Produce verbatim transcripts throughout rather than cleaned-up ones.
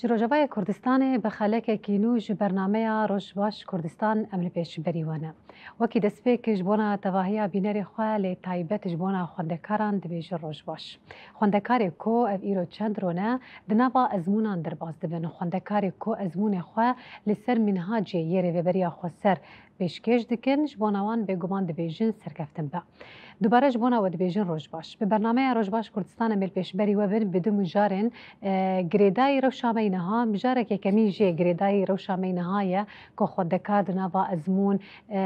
Ji Rojavayê Kurdistanê bi xelekekî nû ji bernameya Roj Baş Kurdistan em li pêşberî we ne. Wekî destpêk ji bona tevahiya bînerê xwe lê taybet ji bona xwendekaran dibêjin Roj Baş. Xwendekarê ku ev îro çend rone di nava ezmûnan derbas dibin, xwendekarê ku ezmûnê xwe li ser minhacê yê Rêveberiya Xweser pêşkêş dikin, ji bona wan bêguman dibêjin serkeftin be. Dubare ji bona we dibêjin Roj Baş. Bi bernameya Roj Baş Kurdistan em ê li pêşberî we bin, bi du mijarên, e, girêdayî rewşa me yê niha, mijarek yekemîn jê girêdayî rewşa me yê niha ye ku xwendekar di nava ezmûn, e,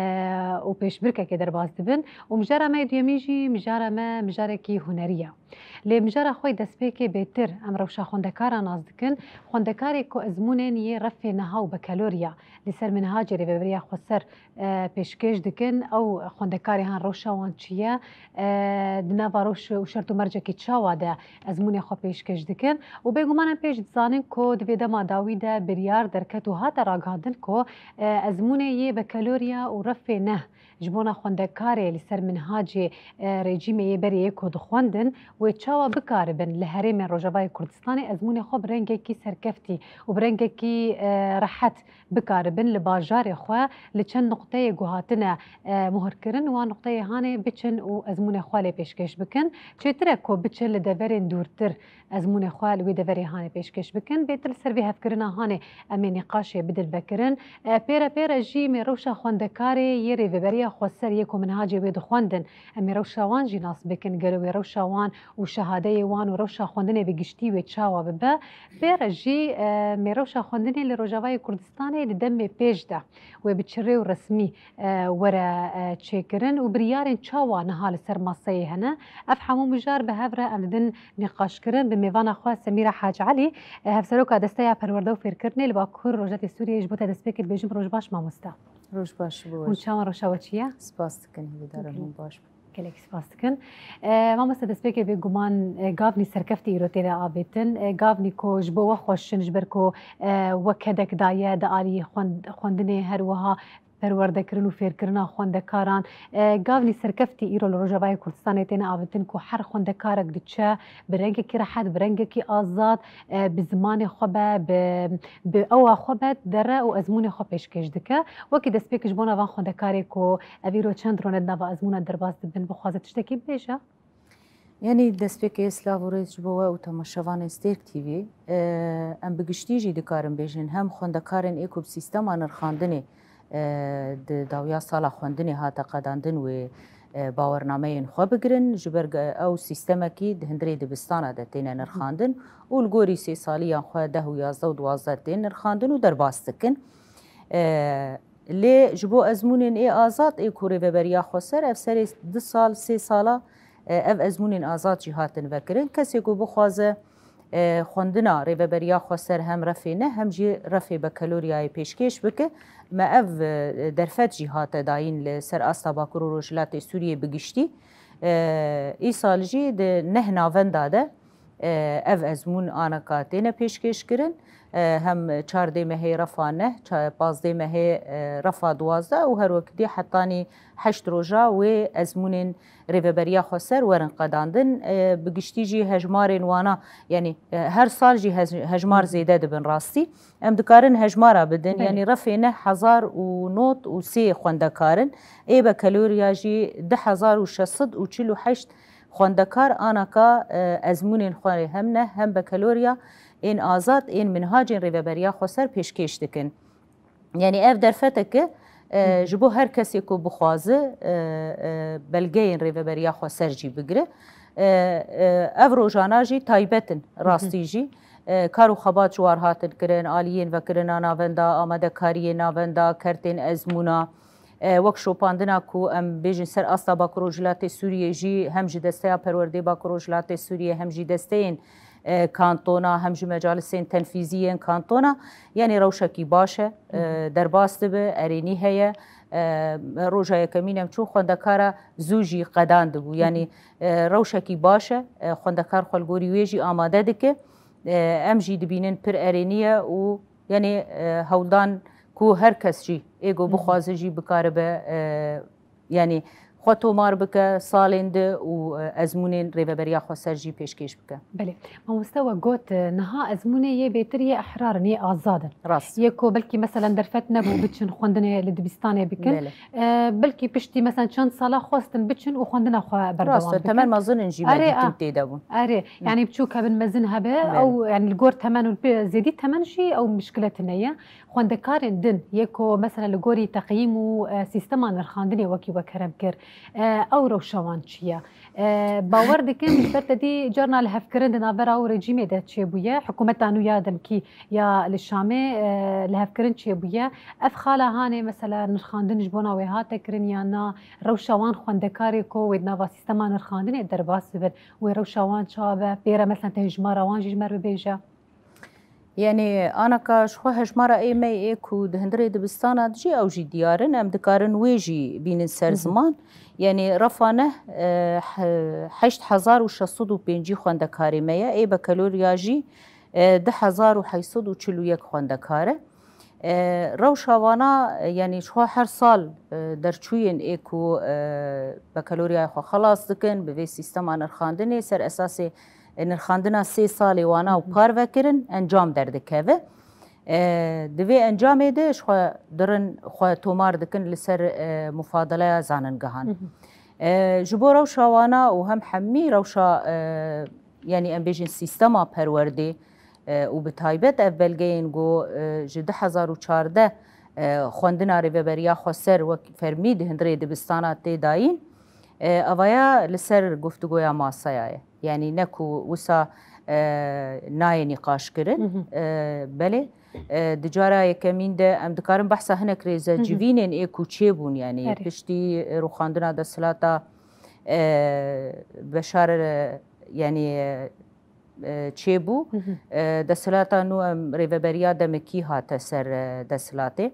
û pêşbirkekê derbas dibin û mijara me yê duyemîn jî mijara me mijarekî hunerî ye. Lê mijara xwe yê destpêkê bêtir em rewşa xwendekaran nas dikin. Xwendekarê ku ezmûnên yê refê niha û bekelorya li ser minhacê Rêveberiya Xweser, e, pêşkêş dikin, ew xwendekarê han rewşa wan çi ye, e, di nava rewş û şert û mercekî çawa de ezmûnê xwe pêşkêş dikin û bêguman em pêş dizanin ku di vê dema dawî de biryar derket û hate ragihandin ku, e, ezmûnê yê bekelorya û refê neh ji bona xwendekarê li ser minhacê, e, rejîmê yê berê yê ku dixwendin, wê çawa bikaribin li herêmên Rojavayê Kurdistanê ezmûnê xwe bi rengekî serkeftî û bi rengekî, e, rehet bikaribin li bajarê xwe li çend nuqteyê ku hatine, e, muhirkirin, wan nuqteyê hanê biçin û ezmûnê xwe lê pêşkêş bikin. Çêtir e ku biçin li deverên dûrtir ezmûnê xwe li wê deverê hanê pêşkêş bikin, bêtir li ser vê hevkirina hanê em ê nîqaşê bidin vekirin. E, pê re pê re jî em ê rewşa xwendekarê yê Rêveberiya Xweser yê ku minhacê wê dixwendin, em ê rewşa wan jî nas bikin, gelo wê rewşa wan û şehadeyê wan û rewşa xwendinê bi giştî wê çawa bibe. Pê re jî, e, em ê rewşa xwendinê li Rojavayê Kurdistanê di demê pêş de wê bi çi rê û resmî, e, were, e, çêkirin û biryarên çawa niha li ser maseyê hene. Ev hemû mijar bi hev re em didin nîqaşkirin bi mêvana xwe Semîra Hac Elî, e, hevseroka Desteya Perwerde û Fêrkirinê li Bakur Rojhilatê Sûriyeyê, ji bo te destpêkê dibêjim roj baş mamoste. Roj baş bo we. Hûn çawan, rewşa we çi ye? Spas dikin, hêvîdar in hûn baş bin. Gelekî spas dikin. E, mamoste, destpêkê bêguman, e, gavnî serkeftî îro têne avêtin. E, gavnî ku ji bo we xweş in, ji ber ku, e, we kedek daye di alî xwend-, xwendinê, her wiha perwerdekirin û fêrkirina xwendekaran. E, gavnî serkeftî îro li Rojavayê Kurdistanê têne avêtin ku her xwendekarek diçe bi rengekî rehet, bi rengekî azad, e, bi zimanê xwe be, bi, bi ewa xwe be, dere û ezmûnê xwe pêşkêş dike. Wekî destpêk ji bona van xwendekarê ku ev îro çend rone di nava ezmûna derbas dibin, bixwaze tiştekî bibêje? Yanî destpêkê silav û rêz ji bo we û temaşevanên Stêrk T V. E, em bi giştî jî dikarin bêjin, hem xwendekarên ê ku bi sîstema nirxandinê, e, di dawiya sala xwendinê hate qedandin wê, e, bawernameyên xwe bigirin, ji ber ge-, ew sîstemekî di hundirê dibistana de têne nirxandin û li gorî sê saliyan xwe deh û yazdeh û duwazdeh tên nirxandin û derbas dikin. E, lê ji bo ezmûnên ê azad ê ku Rêveberiya Xweser ev serê du sal, sê sala, e, ev ezmûnên azad jî hatin vekirin. Kesê ku bixwaze, e, xwendina Rêveberiya Xweser hem refê ne, hem jî refê bekeloriyayê pêşkêş bike, me ev, e, derfet jî hate dayîn li ser asta Bakur û Rojhilatê Sûriyê bi giştî. E, îsal jî di neh navenda de, e, ev ezmûn anaka têne pêşkêşkirin. E, hem çardê mehê refa neh, ça-, pazdê mehê, e, refa duwazdeh û her wekî dî hetanî heşt roja wê ezmûnên Rêveberiya Xweser werin qedandin. E, bi giştî jî hejmarên wana, yanî, e, her sal jî hej-, hejmar zêde dibin rastî. Em dikarin hejmara bidin, Belê. Yanî refê neh hezar û nod û sê xwendekar in. Ê bekeloriya jî du hezar û şeş sed û çil û heşt xwendekar anaka, e, ezmûnên xwe rê hem neh hem bekeloriya ên azad, ên minhacên Rêveberiya Xweser pêşkêş dikin. Yanî ev derfeteke, e, Hı hı. ji bo her kesê ku bixwaze, e, e, belgeyên Rêveberiya Xweser jî bigire. E, e, ev rojana jî taybet in, Hı hı. rastî jî. E, kar û xebat ji war hatin kirin, aliyên vekirina navenda, amadekariyên navenda, kertên ezmûna, e, wek şopandina ku em bêjin ser asta Bakur Rojhilatê Sûriyê jî hem ji Desteya Perwerdê Bakur Rojhilatê Sûriyê hem jî desteyên, e, kantona, hem jî mecalisên tenfîzî yên kantona, yanî rewşekî baş e, e, Hı hı. derbas dibe, erênî heye. E, roja yekemîn em çûn xwendekara zû jî qedandibû. Yanî, Hı hı. e, rewşekî baş e, e, xwendekar xwe li gorî wê jî amade dike. E, em jî dibînin pir erênî ye û Yanî, e, hewldan ku her kes jî êgo Hı hı. bixwaze jî bikaribe, e, yanî xwe tomar bike salên di û, e, ezmûnên rêveberiya xweser jî pêşkêş bike. Belê. Mamoste we got, e, niha ezmûnê yê bêtir yê ehrar in, yê azad in. Rast. Yê ku belkî meselen derfet nebû biçin xwendinê li dibistanê bikin. Belê. E, belkî piştî meselen çend sala xwestin biçin û xwendina xwe berdewam bikin. Rast e, temen mezin in jî me dîtin tê de bûn. Erê, yani biçûk hebin mezin hebe, ew yani li gor temen û zêdî temen jî ew mişkile tune ye. Xwendekarên din yê ku mesela li gorî teqyîm û, e, sîstema nirxandinê wekî we kerem kir, e, ew rewşa wan çi ye? E, bawer dikim ji ber te dî carna lihevkirin di navbera ew rejîmê de çêbûye. Hikûmeta nû ya demkî ya li Şamê, e, lihevkirin çêbûye. Ev xala hanê mesela nirxandin ji bona wê hate kirin ya na? Rewşa wan xwendekarê ku wê di nava sîstema nirxandinê derbas bibin, wê rewşa wan çawa be? Pê re mesela te hejmara wan jî ji me re bibêje. Yanî anaka ji xwe hejmara ê me ê ku di hundirê dibistana dijî ew jî diyar in, em dikarin wê jî bînin ser ziman. Yanî refa neh, e, he-, heşt hezar û şeş sed û pêncî xwendekarê me ye, ê bekaloriya jî, e, du hezar û heşt sed û çil û yek xwendekar e. E, rewşa wana, e, yanî ji xwe her sal, e, derçûyên ê ku, e, bekaloriyaya xwe xelas dikin, bi vê sîstema nirxandinê ser esasê, e, nirxandina sê salê wana û parve kirin, encam derdikeve. E, di vê encamê de ji xwe dirin xwe tomar dikin li ser, e, mufadeleya zanîngehan. E, ji bo rewşa wana û hem hemî rewşa, e, yanî em bêjin sîstema perwerdê, e, û bi taybet ev belgeyên ku, e, ji du hezar û çardeh, e, xwendina rêveberiya xweser wek fermî di hundirê dibistana tê dayîn, e, evaya li ser guftûgoya masaya ye. Yanî ne ku wisa, e, nayê nîqaş kirin. E, belê, e, di cara yekemîn de em dikarin behsa hinek rêze civînên ê ku çêbûn, yanî piştî rûxandina desthilata, e, Beşar, e, yanî, e, çêbû. E, desthilata nû em rêveberiya demekî hate ser, e, desthilatê.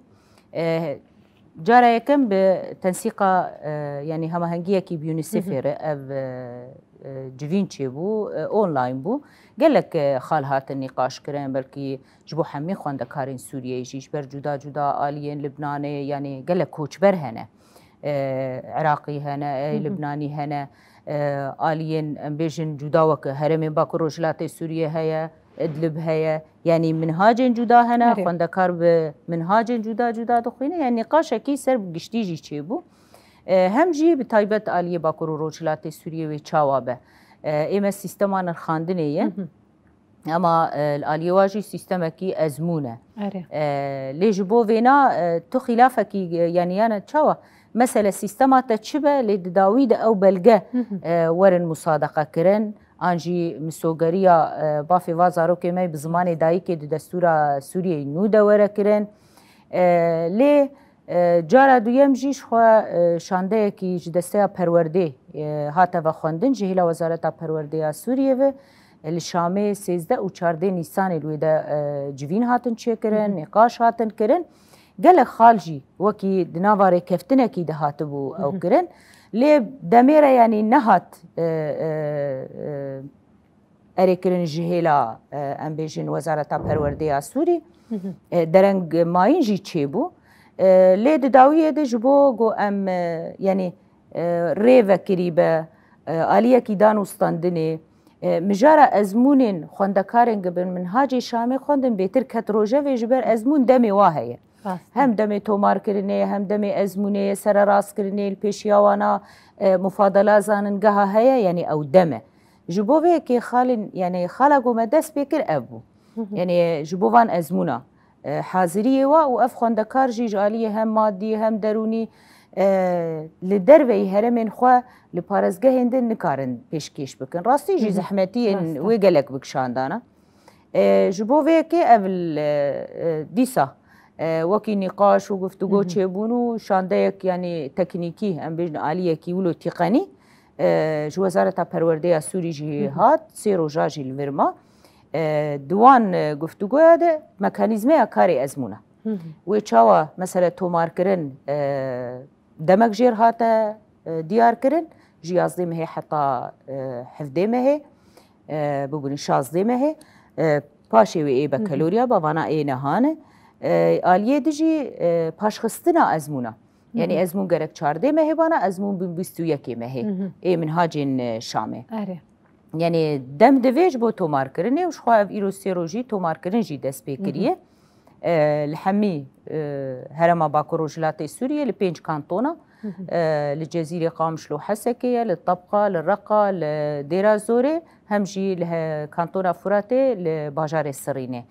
E, cara yekem bi tensîqa, e, yanî hemahengiyekî bi UNICEFê re ev, e, e, civîn çêbû, e, online bû. Gelek, e, xal hatin nîqaş kirin, belkî ji bo hemî xwendekarên Sûriyeyê jî, ji ber cuda cuda aliyên Libnanê, yanî gelek koçber hene. E, Iraqî hene, e, Libnanî hene, e, aliyên, em bêjin, cuda wek herêmên Bakur Rojhilatê Sûriyê heye, Idlib heye. Yanî minhacên cuda hene, xwendekar bi minhacên cuda cuda dixwîne. Yanî nîqaşekî ser bi giştî jî çêbû. E, hem jî bi taybet aliyê Bakur û Rojhilatê Sûriyê wê çawa be. E, ê me sîstema nirxandinê ye. Ema, e, li aliyê wa jî sîstemekî ezmûn e. Erê. E, lê ji bo vêna, e, tu xîlafekî, e, yanî, yanî çawa? Mesele sîstema te çi be, lê di dawî de ew belge, e, werin musadeqe kirin, an jî misogeriya, e, bavê va zarokê me bi zimanê dayikê di destûra Sûriyeyê nû de were kirin. E, lê E, cara duyem jî ji xwe, e, şandeyekî ji desteya perwerdê, e, hate vexwendin, ji hêla Wezareta Perwerdê ya Sûriyê ve, e, li Şamê sêzdeh û çardeh Nîsanê li wê de, e, civîn hatin çêkirin, nîqaş hatin kirin. Gelek xal jî wekî di nava rêkeftinekî de hatibû ew kirin. Lê demê re, yanî nehat, e, e, e, erê kirin ji hêla, e, em bêjin Wezareta Perwerdê ya Sûrî. E, dereng mayîn jî çêbû. E, lê di dawiyê de ji bo ku em, e, yanî, e, rê vekirî be, e, aliyekî dan û standinê, e, mijara ezmûnên xwendekarên ku bi minhacê Şamê xwendin bêtir ket rojevê ji ber ezmûn demê wa heye. Rast e. Hem demê tomarkirinê, hem demê ezmûnê, sererastkirinê, li pêşiya wana, e, mufadela zaningeha heye, yanî ew dem e. Ji bo vê yekê xalên, yanî xala ku me dest pê kir ev bû. Yanî ji bo van ezmûna, e, haziriyê wa û ev xwendekar jî ji aliyê hem madî hem derûnî, e, li derveyî herêmên xwe li parêzgehên din nikarin pêşkêş bikin. Rastî jî zehmetiyên wê gelek bi kişandana. E, ji bo vê yekê ev li, e, dîsa, e, wekî nîqaş û guftûgo çêbûn û şandeyek, yanî teknîkî, em bêjin aliyekî wilo tîqenî, e, ji Wezareta Perwerdê ya Sûrî jî hat, sê roja jî li vir ma. E, di wan, e, guftûgoya de mekanîzmeya karê ezmûna. Wê çawa, mesele, tomarkirin, e, demek jêr hate, e, diyar kirin, ji yazdeh mehê heta, e, hevdeh mehê, e, bibûnin şazdeh mehê, e, paşê wê ê bekeloriya, bavana ê nehan e. E, aliyê dijî, e, paşxistina ezmûna. Yanî ezmûn gerek çardeh mehê bana, ezmûn bin bîst û yekê mehê ê minhacên, e, Şamê. Erê. Yanî dem divê ji bo tomarkirinê û ji xwe ev îro sê rojî tomarkirin jî dest pê kiriye. E, li hemî, e, herêma Bakur Rojhilatê Sûriyê li pênc kantona, e, li Cezîrê, Qamişlo, Hesekê ye, li Tebqa, li Reqa, li Dêra Zorê, hem jî li he-, kantona Furatê li bajarê Sirînê.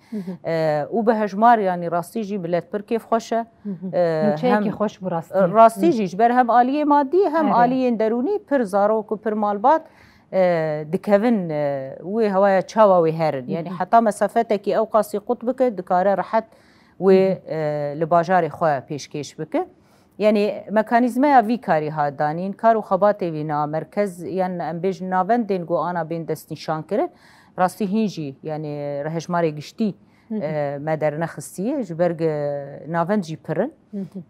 E, û bi hejmar, yanî rastî jî milet pir kêfxweş e. E, Nûçeyekî hem xweş bû rastî. Rastî jî ji ber hem aliyê madî hem Erê. aliyên derûnî pir zarok û pir malbat, e, dikevin, e, wê hewaya çawa wê herin. Yanî heta mesafetekî ew qasî qut bike, dikare rehet wê, e, li bajarê xwe pêşkêş bike. Yanî mekanîzmeya vî karî hat danîn, kar û xebatê vî na merkez, yan em bêjin navendên ku ana bên destnîşan kirin, rastî hîn jî, yanî hejmarê giştî, e, me dernexistiye, ji ber ku navend jî pir in.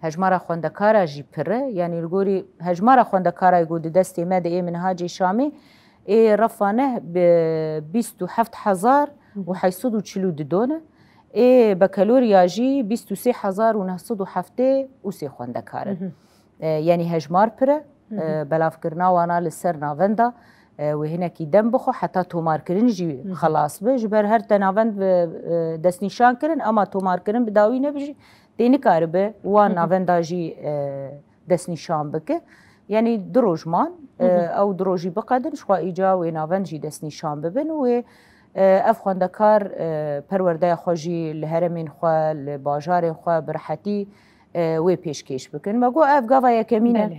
Hejmara xwendekara jî pir e. Yanî li gorî hejmara xwendekara ku di destê me de ê minhacê Şamê, ê refa neh bi bîst û heft hezar û heyt sed û çil û du don e. Ê bekaloriya jî bîst û sê hezar û neh sed û heftê û sê xwendekar in. E, yanî hejmar pir e. E, belavkirina wana li ser navenda, e, wê hinekî dem bixwe heta tomarkirin jî xelas be. Ji ber her te navend bi, e, destnîşan kirin, ema tomarkirin bi dawî nebe jî tê nikaribe wan navenda jî, e, destnîşan bike. Yanî du roj man, e, ew du rojî biqedin, ji xwe îca wê navend jî destnîşan bibin û wê, e, ev xwendekar, e, perwerdeya xwe jî li herêmên xwe, li bajarên xwe bi rehetî, e, wê pêşkêş bikin. Me got ev gava yekemîn e. Belê.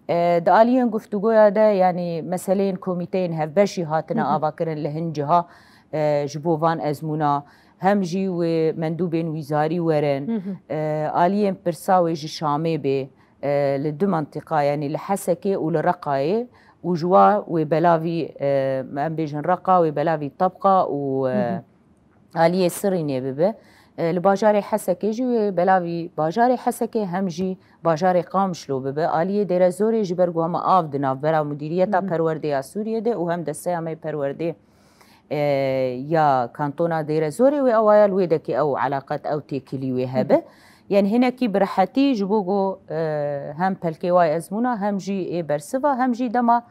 E, di aliyên guftûgoya de, yanî meseleyên komîteyên hevbeş jî hatine avakirin li hin ciha, e, ji bo van ezmûna, hem jî wê mendûbên wîzarî werin, e, aliyên pirsa wê ji Şamê bê, e, li du mentiqa, yanî li Hesekê û li Reqayê û ji wa wê belavî, e, em bêjin Reqa, wê belavî Tebqa û, e, aliyê Sirînê bibe. E, li bajarê Hesekê jî wê belavî bajarê Hesekê hem jî bajarê Qamişlo bibe. Aliyê Dêrezorê ji ber ku hema av di navbera Mudîriyeta Perwerdeya Sûriyê de û hem desteya me yê perwerdê, e, ya kantona Dêrezorê wê awaya li wê dekê ew eleqet, ew têkilî wê hebe. Yanî hinekî bi rehetî ji bo ku, e, hem pelkê wa yê ezmûna hem jî ê bersiva hem jî dema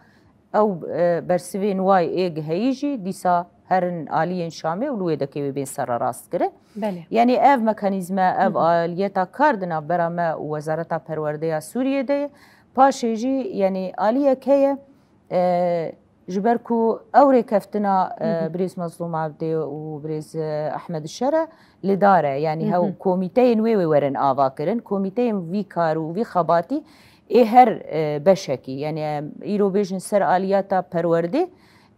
ew, e, bersivên wa yê ê giheyî jî dîsa herin aliyên Şamê û li wê dekê wê bên serrerast kirin. Belê. Yanî ev mekanîzme, ev aliyeta kar di navbera me û Wezareta Perwerdeya Sûriyê de ye. Paşê jî, yanî aliyek heye, e, ji ber ku ew rêkeftina, e, birêz Mezlûm Ebdê û birêz, e, Ehmed Şer e, li dar e. Yanî hew komîteyên wê wê werin ava kirin. Komîteyên vî kar û vî xebatî ê her, e, beşekî, yanî em îro bêjin ser aliyata perwerdê,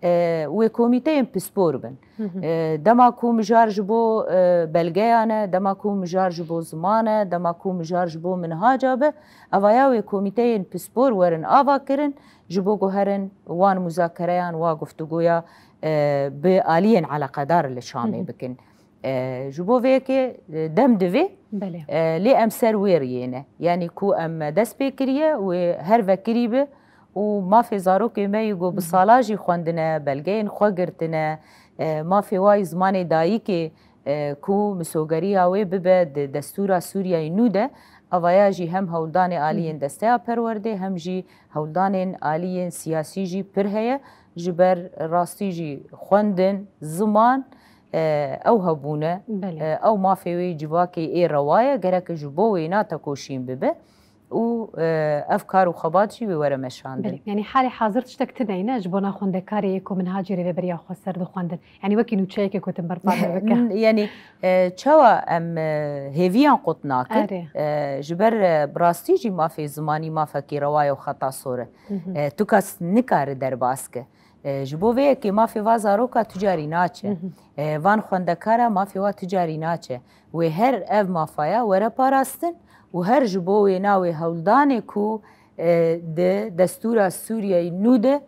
e, wê komîteyên pispor bin. E, dema ku mijar ji bo, e, belgeyan e, dema ku mijar ji bo ziman e, dema ku mijar ji bo minhaca be, evaya wê komîteyên pispor werin ava kirin, ji bo ku herin wan muzakereyan, wa guftûgoya, e, bi aliyên eleqedar li Şamê bikin. E, ji bo vê yekê, e, dem divê, Belê. e, lê em ser wê riyê ne. Yanî ku em dest pê kiriye, wê her vekirî be û mafê zarokê me yî ku bi sala jî xwendine, belgeyên xwe girtine, e, mafê wa yî zimanê dayikê, e, ku misogeriya wê bibe di destûra Sûriyeyê nû de, evaya jî hem hewldanê aliyên desteya perwerdê, hem jî hewldanên aliyên siyasî jî pir heye, ji ber rastî jî xwendin, ziman, e, ew hebûne, Belê. e, ew mafê wê civakê ê rewa ye, gerek ji bo wêna tekoşîn bibe û, e, ev kar û xebat jî wê were meşandin. Belê. Yanî halê hazir tiştek tune ne ji bona xwendekarê yê ku minhacê rêveberiya xwe ser dixwendin. Yanî wekî nûçeyekê ku tim berpa me bike. N-, yanî, e, çawa em, e, hêviyan qut nakin? Erê. E, ji ber, e, bi rastî jî mafê zimanî mafekî rewa ye û xeta sor e. E, tu kes nikare derbas ke. E, ji bo vê yekê mafê va zaroka tu carî naçe. E, van xwendekara mafê wa tu carî naçe. Wê her ev mafaya were parastin û her ji bo wêna wê hewldanê ku, e, di destûra Sûriyeyê nû de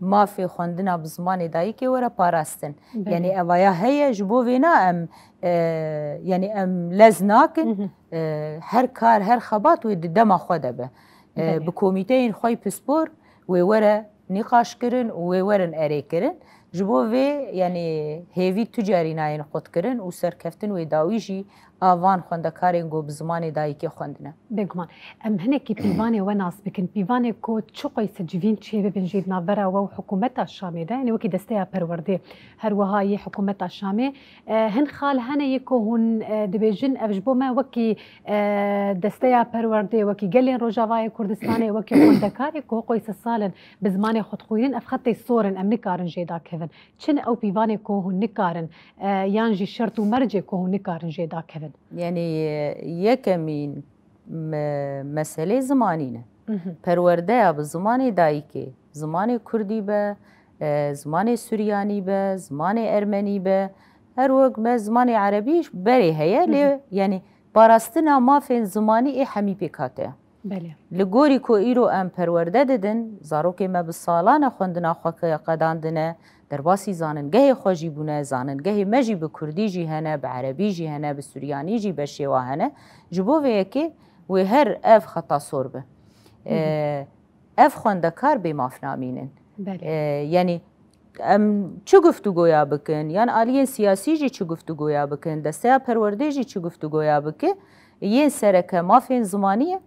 mafê xwendina bi zimanê dayikê were parastin. Belê. Yanî evaya heye, ji bo vêna em, e, yanî em lez nakin, e, her kar, her xebat wê di dema xwe de be. E, Belê. bi komîteyên xwe yî pispor wê were nîqaşkirin û wê werin erêkirin. Ji bo vê, yanî hêvî tu carî nayên qutkirin û serkeftin wê dawî jî a van xwendekarên ku bi zimanê dayikê xwendine. Bêguman. Em hinekî pîvanê we nas bikin. Pîvanê ku çi qoyse civîn çêbibin jî di navbera we û hikûmeta Şamê de, yanî wekî desteya perwerdê, her wiha yê hikûmeta Şamê. E, hin xal hene yê ku hûn, e, dibêjin, ev ji bo me wekî, e, desteya perwerdê, wekî gelên Rojavayê Kurdistanê, wekî xwendekarê ku qoyse sal in bi zimanê xwe dixwînin, ev xetê sor in, em nikarin jê dakevin. Çi ne ew pîvanê ku hûn nikarin, e, yan jî şert û mercê ku hûn nikarin jê dakevin? Yanî, e, yekemîn me-, meselê zimanî ne. Perwerdeya bi zimanê dayikê, zimanê kurdî be, e, zimanê suryanî be, zimanê ermenî be, her wek me zimanê erebî berê heye, lê yanî parastina mafên zimanî ê hemî pêk hate. Belê. Li gorî ku îro em perwerde didin, zarokê me bi salan e xwendina xwe ke-, qedandine, derbasî zanîngehê xwe jî bûne, zanîngehê me jî bi kurdî jî hene, bi erebî jî hene, bi suryanî jî beşê wa hene. Ji bo vê yekê wê her ev xeta sor be. Hı hı. E, ev xwendekar bê maf namînin. Belê. E, yanî em çi guftûgoya bikin, yan aliyên siyasî jî çi guftûgoya bikin, desteya perwerdê jî çi guftûgoya bike, yên sereke mafên zimanî ye,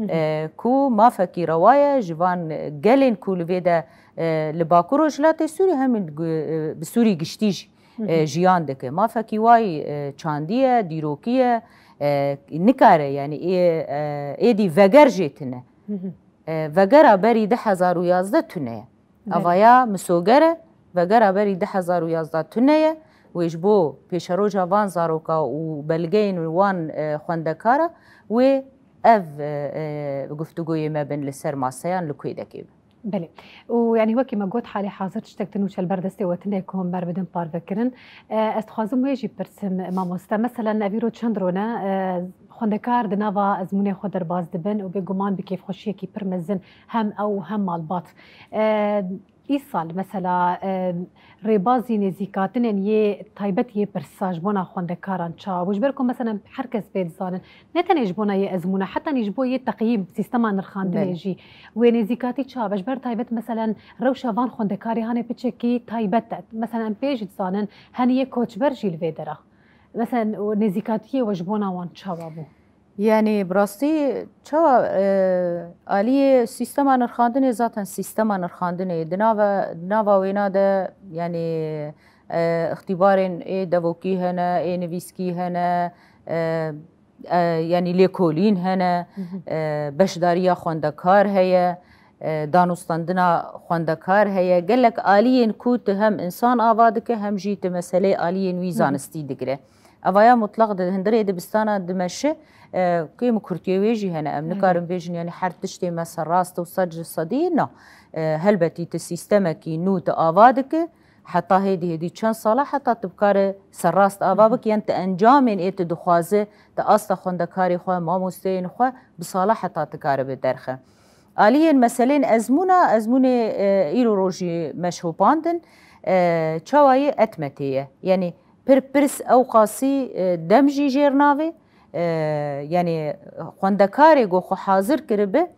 e, ku mafekî rewa ye ji van gelên ku li vê de, e, li Bakur Rojhilatê Sûrî hem li gu-, e, bi Sûrî giştî jî, e, jiyan dike. Mafekî wayî, e, çandî ye, dîrokî ye, e, nikare, yanî ê, e, êdî veger jê tune. E, vegera berî du hezar û yazdeh tune ye. Belê. Avaya misoger e, vegera berî du hezar û yazdeh tune ye. Wê ji bo pêşeroja van zaroka û belgeyên wan, e, xwendekara wê ev, e, e, guftûgoyê me bin li ser maseyan li kûdekê bin. Belê. Û yanî wekî me got, halê hazir tiştek din û çel ber destê we tune ku hûn ber bidin parvekirin. E, ez dixwazim wê jî pirsim, mamoste. Meselen, ev îro çend rone, e, xwendekar di nava ezmûnê xwe derbas dibin û bêguman bi kêfxweşiyekî pir mezin hem ew û hem malbat. E, îsal, mesela, e, rêbazî nêzîkatinên yê taybet yê pirsa ji bona xwendekaran çawa bû? Ji ber ku, meselen, her kes pê dizanin, ne tenê ji bona yê ezmûna, hetanî ji bo yê teqyîm, sîstema nirxandinê Belê. jî wê nêzîkatî çawa be? Ji ber taybet, meselen, rewşa van xwendekarê hanê piçekî taybet e. Meselen, em pê jî dizanin, henî yê koçber jî li vê dera. Meselen, û nêzîkatiyê we ji bona wan çawa bû? Yanî, bi rastî çawa, e, aliyê sîstema nirxandinê, zaten sîstema nirxandinê di nava, di nava wêna de, yanî, e, îxtîbarên ê devokî hene, ê nivîskî hene, e, e, yanî lêkolîn hene, Hı hı. e, beşdariya xwendekar heye, e, danûstandina xwendekar heye. Gelek aliyên ku tu hem însan ava dike, hem jî tu meseleyê aliyên wî Hı hı. zanistî digire. Evaya mutlaq di hundirê dibistana dimeşe, e, kêm û kurtiyê wê jî hene. Em Hı hı. nikarin bêjin, yanî her tiştê me serrast û sed ji sedî na. E, helbetî tu sîstemekî nû tu ava dike, heta hêdî hêdî çend sala heta tu bikare serrast ava Hı hı. bike, yan tu encamên ê tu dixwaze, tu asta xwendekarê xwe, mamosteyên xwe bi sala heta tu karibe derxe. Aliyên meselên ezmûna, ezmûnê, e, îro rojî me şopandin, e, çawa yê etmetê ye. Yanî pir pirs ew qasî, e, dem jî jêr navê. E, yanî xwendekarê ku xwe hazir kiribe,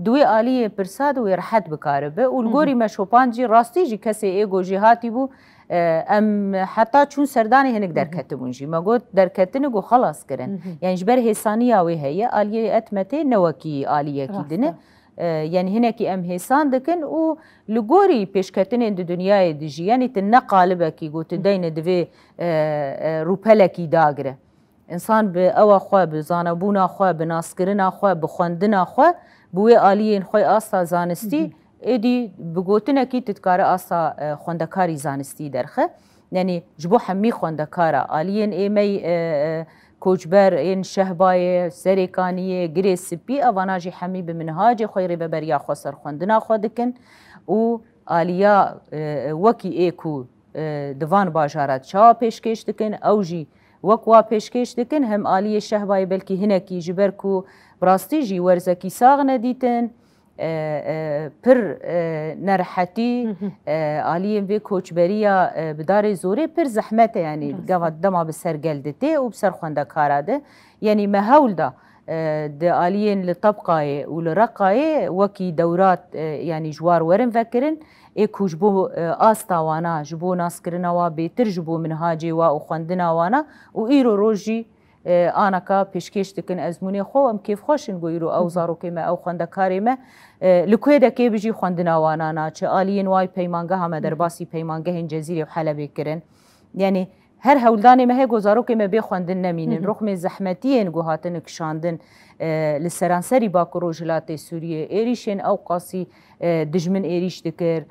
di wê aliyê pirsa de wê rehet bikaribe. Û li Hı hı. gorî me şopand jî, rastî jî kesê ê ku jêhatî bû, e, em heta çûn serdanê hinek Hı hı. derketibûn jî. Me got derketine ku xelas kirin. Hı hı. Yanî ji ber hêsaniya wê heye, aliyê etmetê ne wekî aliyekî Rast din e. e. E, yanî hinekî em hêsan dikin û li gorî pêşketinên di dinyayê de jî, yanî tu ne qalibekî ku tu deyne divê, e, e, rûpelekî dagire. Însan bi ewa xwe, bi zanebûna xwe, bi naskirina xwe, bi xwendina xwe, bi wê aliyên xwe asta zanistî, Hı hı. êdî bi gotinekî tu dikare asta, e, xwendekarî zanistî derxe. Yanî ji bo hemî xwendekara, aliyên ê me, e, e, koçber, ên Şehbayê, Serêkaniyê, Girê Spî, evana jî hemî bi minhacê xwe, rêveberiya xwe ser xwendina xwe dikin û aliya, e, wekî ê ku, e, di van bajara çawa pêşkêş dikin, ew jî wek wa pêşkêş dikin, hem aliyê Şehbayê belkî hinekî ji ber ku bi rastî jî werzekî sax nedîtin, e, e, pir, e, nerehetî, Hı hı. e, aliyên vê koçberiya, e, bi darê zorê pir zehmet e, yanî Rast. gava dema bi ser gel de tê û bi ser xwendekara de. Yanî me hewl da, E, di aliyên li Tebqayê û li Reqayê wekî dewrat, e, yanî ji war werin vekirin, ê ku ji bo, e, asta wana, ji bo naskirina wa bêtir, ji bo minhacê wa û xwendina wana û îro roj jî, e, anaka pêşkêş dikin ezmûnê xwe û em kêfxweş in ku îro ew zarokê me, ew xwendekarê me, e, li kuê de kê bijî xwendina wana naçe. Aliyên wa yî peymangeha me derbasî peymangehên Cezîrê û Helebê kirin. Yanî her hewldanê me heye ku zarokê me bê xwendin nemînin. Rixmê zehmetiyên ku hatine kişandin, e, li seranserî Bakur Rojhilatê Sûriyê, êrîşên ewqasî, e, dijmin êrîş dikir,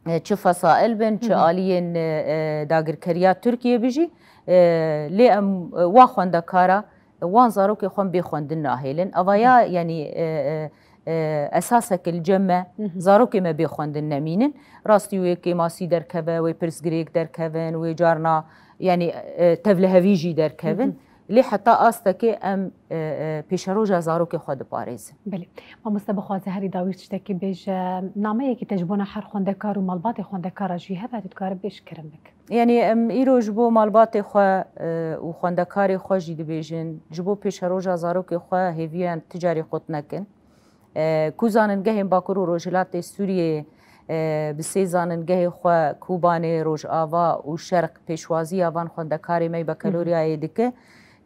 e, çi fesail bin, çi aliyên, e, e, dagirkeriya Tirkiyê bijî, e, lê em, e, wa xwendekara, wan zarokê xwe bê xwendin nahêlin. Eva ya, yanî, e, e, e, esasek li cem me, zarokê me bê xwendin nemînin. Rastî wê kêmasî derkeve, wê pirsgirêk derkevin, wê carna, yanî, e, tevlihevî jî derkevin. Lê heta astekê em, e, e, pêşeroja zarokê xwe diparêzin. Belê. Mamoste, bixwaze herî dawî tiştekî bêje, nameyekî te ji bona her xwendekar û malbatê xwendekara jî hebe, tu dikarî bêj, kerem bik. Yanî em îro ji bo malbatê xwe, e, û xwendekarê xwe jî dibêjin, ji bo pêşeroja zarokê xwe hêviyan ti carî qut nekin. E, ku zanîngehên Bakur û Rojhilatê Sûriyeyê, e, bi sê zanîngehê xwe Kobanê, Rojava û Şerq pêşwaziya van xwendekarê me yê Bekaloriyayê dike,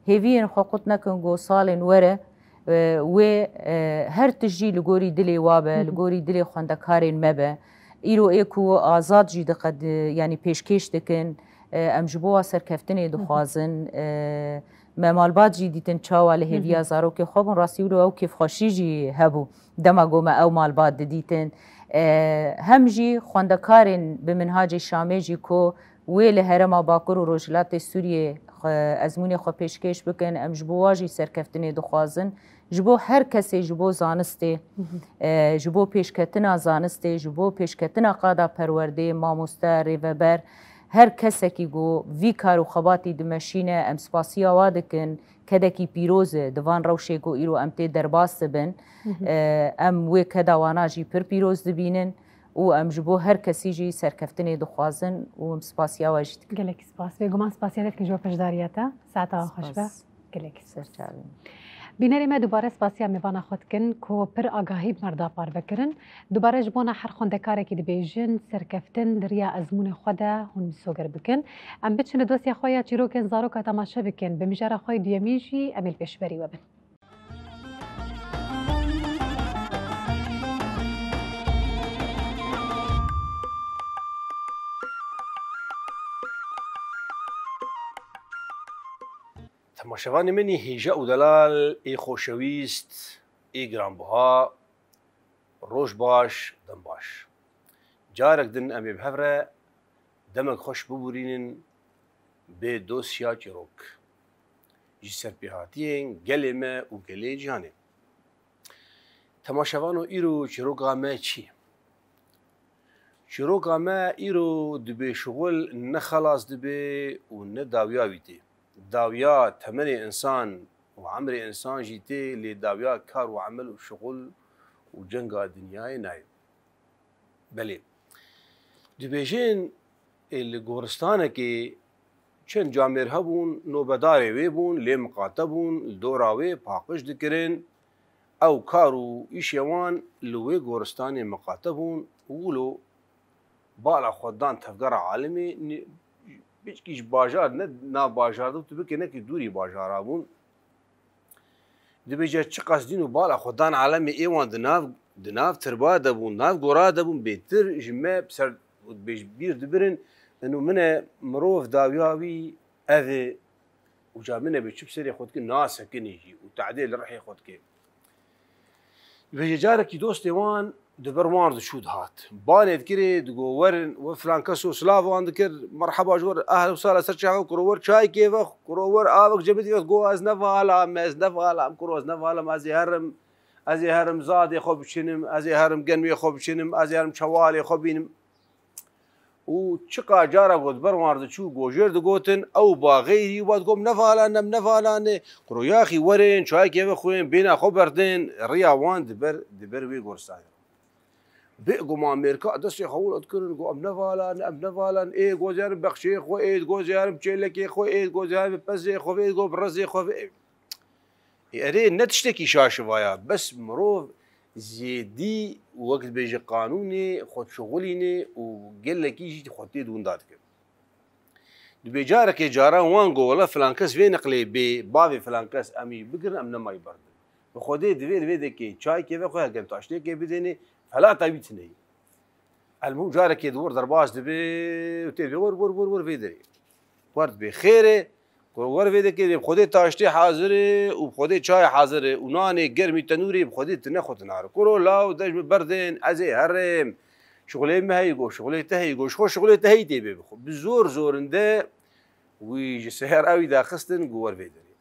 hêviyên xwe qut nekin ku salên were, e, wê, e, her tişt jî li gorî dilê wa be, li gorî dilê xwendekarên me be. Îro ê ku azad jî diqed-, yanî pêşkêş dikin, e, em ji bo wa serkeftinê dixwazin. E, me malbat jî dîtin çawa li hêviya zarokê xwe bûn. Rastî wilo ew kêfxweşî jî hebû dema ku me ew malbat didîtin. E, hem jî xwendekarên bi minhacê Şamê jî ku wê li herêma Bakur û Rojhilatê Sûriyê xwe, ezmûnê xwe pêşkêş bikin, em ji bo wa jî serkeftinê dixwazin. Ji bo her kesê, ji bo zanistê, e, ji bo pêşketina zanistê, ji bo pêşketina qada perwerdê, mamoste, rêveber, her kesekî ku vî kar û xebatî dimeşîne, em spasiya wa dikin. Kedekî pîroz e, di van rewşê ku îro em tê derbas dibin. E, em wê keda wana jî pir pîroz dibînin û em ji bo her kesî jî serkeftinê dixwazin û em spasiya we jî dikin. Gelekî spas. Bêguman spasiya te dikin ji bo beşdariya te. Saeta we xweş be. Spas. Gelekî spas. Ser çavên. Bînerê me dubare spasiya mêvana xwe dikin ku pir agahî bi me re da parve kirin. Dubare ji bona her xwendekarekî dibêjin, serkeftin di riya ezmûnê xwe de hûn misoger bikin. Em biçin li dosya xwe ya çîrokên zaroka temaşe bikin. Bi mijara xwe yê duyemîn jî em ê li pêşberî we bin. Temaşevanê min ê hêja û delal, ê xoşewîst, ê giranbuha, roj baş, dem baş. Carek din em ê bi hev re demek xweş bibûrînin bi dosya çîrok. Ji serpêhatiyên gelê me û gelê cîhanê. Temaşevano, îro çîroka me çi ye? Çîroka me îro dibê şixul ne xelas dibe û ne dawiya wî tê. Dawiya temenê însan û emrê însan jî tê, lê dawiya kar û emel û şixul û cenga dinyayê nayê. Belê. Dibêjin, ê, li goristanekê çend camêr hebûn, nobedarê wê bûn, lê miqate bûn, li dora wê paqij dikirin. Ew kar û îşê wan li wê goristanê miqate bûn û wilo bala xwe dan tevgera alimê, ni-, piçkî ji bajar ne nav bajar de, tu bikê nekî dûrî bajara bûn. Dibêje çiqas dîn û bala xwe dan alemê ê wan di nav, di nav tirba de bûn, nav gora de bûn, bêtir ji me bi ser, bêj-, bîr dibirin, eno min e mirov dawiya wî ev e, û ca min e bê çi bi serê xwe dike, nasekinê jî û tehdê li rihê xwe dike. Dibêje carekî dostê wan di ber wan diçû dihat. Banê dikirê, digo werin, we filan keso silav wan dikir, merheba ji we re, ehlen û sehlen, ser çav e, kuro wer çayekê vex, kuro wer avek cemidî vex, go ez ne vala me, ez ne vala me, kuro ez ne vala me, ez ê herim, ez ê herim zadê xwe biçinim, ez ê herim genmê xwe biçinim, ez ê herim çewalê xwe bînim. Û çiqa cara ku di ber wan re diçû, gojêr digotin, ew ba xeyrî, û ba digot, "Em nevalan ne, em nevalan ne." Kuro yaxî werin, çayekê vexwin, bêhna xwe berdin, riya wan di ber, di ber wê goristanê. Bê guman mêrka destê xwe wilo dikirin, got, "Em nevalan ne, em nevalan ne." Ê gozerin bexçeyê xwe, ê gozerin çêlekê xwe, ê gozerin bi pezê xwe, ê go bi rezê xwe, ê. Erê ne tiştekî şaşiva ya, bes mirov zêdî wek dibêje qanûnê xwe dişixulîne û gelekî jî xwe tê di winda dike. Dibê carekê caran wan got, wela filan kes vê neqlê bê, bavê filan kes em î bigirin, em nema î berdin. Bi Xwedê divê li vê dekê çayekê vexwe, hekem taştêkê bidênê, felata wî tune ye. Elmûm carekê di wir derbas dibe û tê dibê wir, wir, wir, wir vê derê. Wer dibê xêr e, ku wer vê dekê dê bi Xwedê taştê hazir e û bi Xwedê çayê hazir e û nanê germî tenûrê bi Xwedê tune xwe tinare. Kuro law dej min berdên, ez ê herêm. Şixulê me heyî go, şixulê te heyî go, ji xwe şixulê te heyî tê bê bixwe. Bi zor zorinde wî ji seyara wî daxistin, go wer vê derê.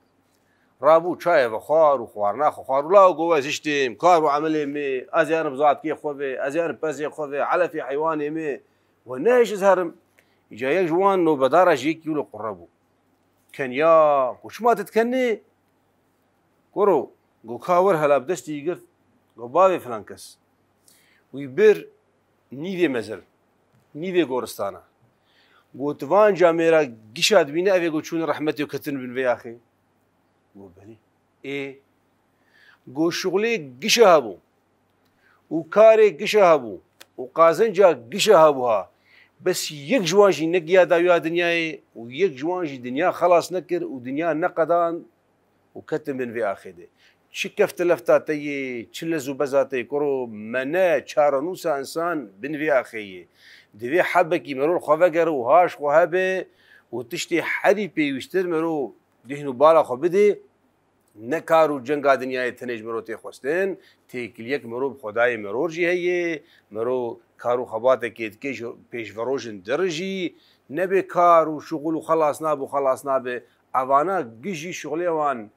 Rabû çayê vexwar û xwarina xwe xwar û law go, ez hiştêm, kar û emelê me, ez yarim zatkê xwe ve, ez yarim pezê xwe ve, elefê heywanê me, we nehêş ez herim. Îca yek ji wan nobedara ji yekî wilo qure bû. Kenya, ku çima tu dikenê? Kuro, go ka wir hela bi destî girt, go bavê filan kes. Wî bir nîvê mezin, nîvê goristana. Got, van camêra gişa dibîne, ev ê go çûne rehmetê û ketin bin vê axê. Got, belê. Ê, got, şixulê gişa hebû û karê gişa hebû û qazenca gişa hebû ha. Bes yek ji wan jî negiya dawiya dinyayê û yek ji wan jî dinya xelas nekir û dinya neqedan û ketin bin vê axê de. Çi keftilefta te yê, çi lez û beza te yê, kuro me ne çarenûsa insan bin vê axê yê. Divê hebekî meror xwe vegere û haş xwe hebe û tiştê herî pêwîstir mero dihn û bala xwe bidê. Ne kar û cenga dinyayê tenê ji mero tê xwestin, têkiliyek mero bi Xwedayê meror jî heye, mero kar û xebatekê dike ji pêşverojin dir jî, nebê kar û şixul û xelas nabe û xelas nabe, evana gijî şixulê wan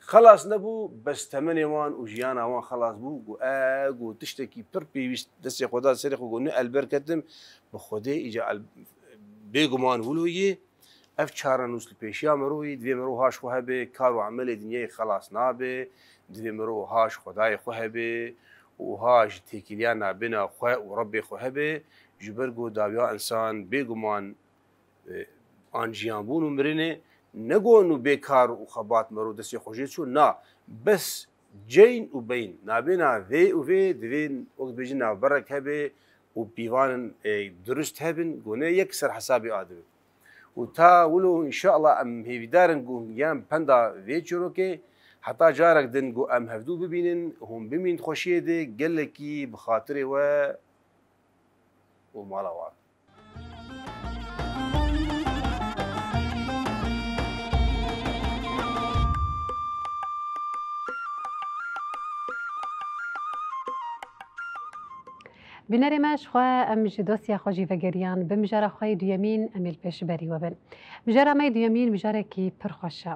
xelas nebû, bes temenê wan û jiyana wan xelas bû, got, e, got, tiştekî pir pêwîst destê xwe da serê xwe, got, ne elber ketim, bi Xwedê îca el-, bêguman wilo yê, ev çarenûs li pêşiya mero yî, divê mero haş xwe hebe, kar û emelê dinyayê xelas nabe, divê mero haş Xwedayê xwe hebe û haş têkiliya nabêna xwe û Rebbê xwe hebe, ji ber ku dawiya insan bêguman e, an jiyanbûn û mirinê, ne got nû bê kar û xebat mero destê xwe jê çû, na, bes ceyn û beyn, nabêna vê û vê, divê wek dibêjin navberek hebe û pîvanên, e, dirust hebin, got ne yek ser hesabê a dibe. Û ta wilo, înşallah, em hêvîdar in ku yan penda vê çîrokê, heta carek din ku em hevdû bibînin, hûn bimîn xweşiyê de, gelekî bi xatirê we û mala we. Bînerê me, ji xwe em ji dosya xwe jî vegeriyan. Bi mijara xwe yê duyemîn em ê li pêş berî we bin. Mijara me yê duyemîn mijarekî pir xweş e.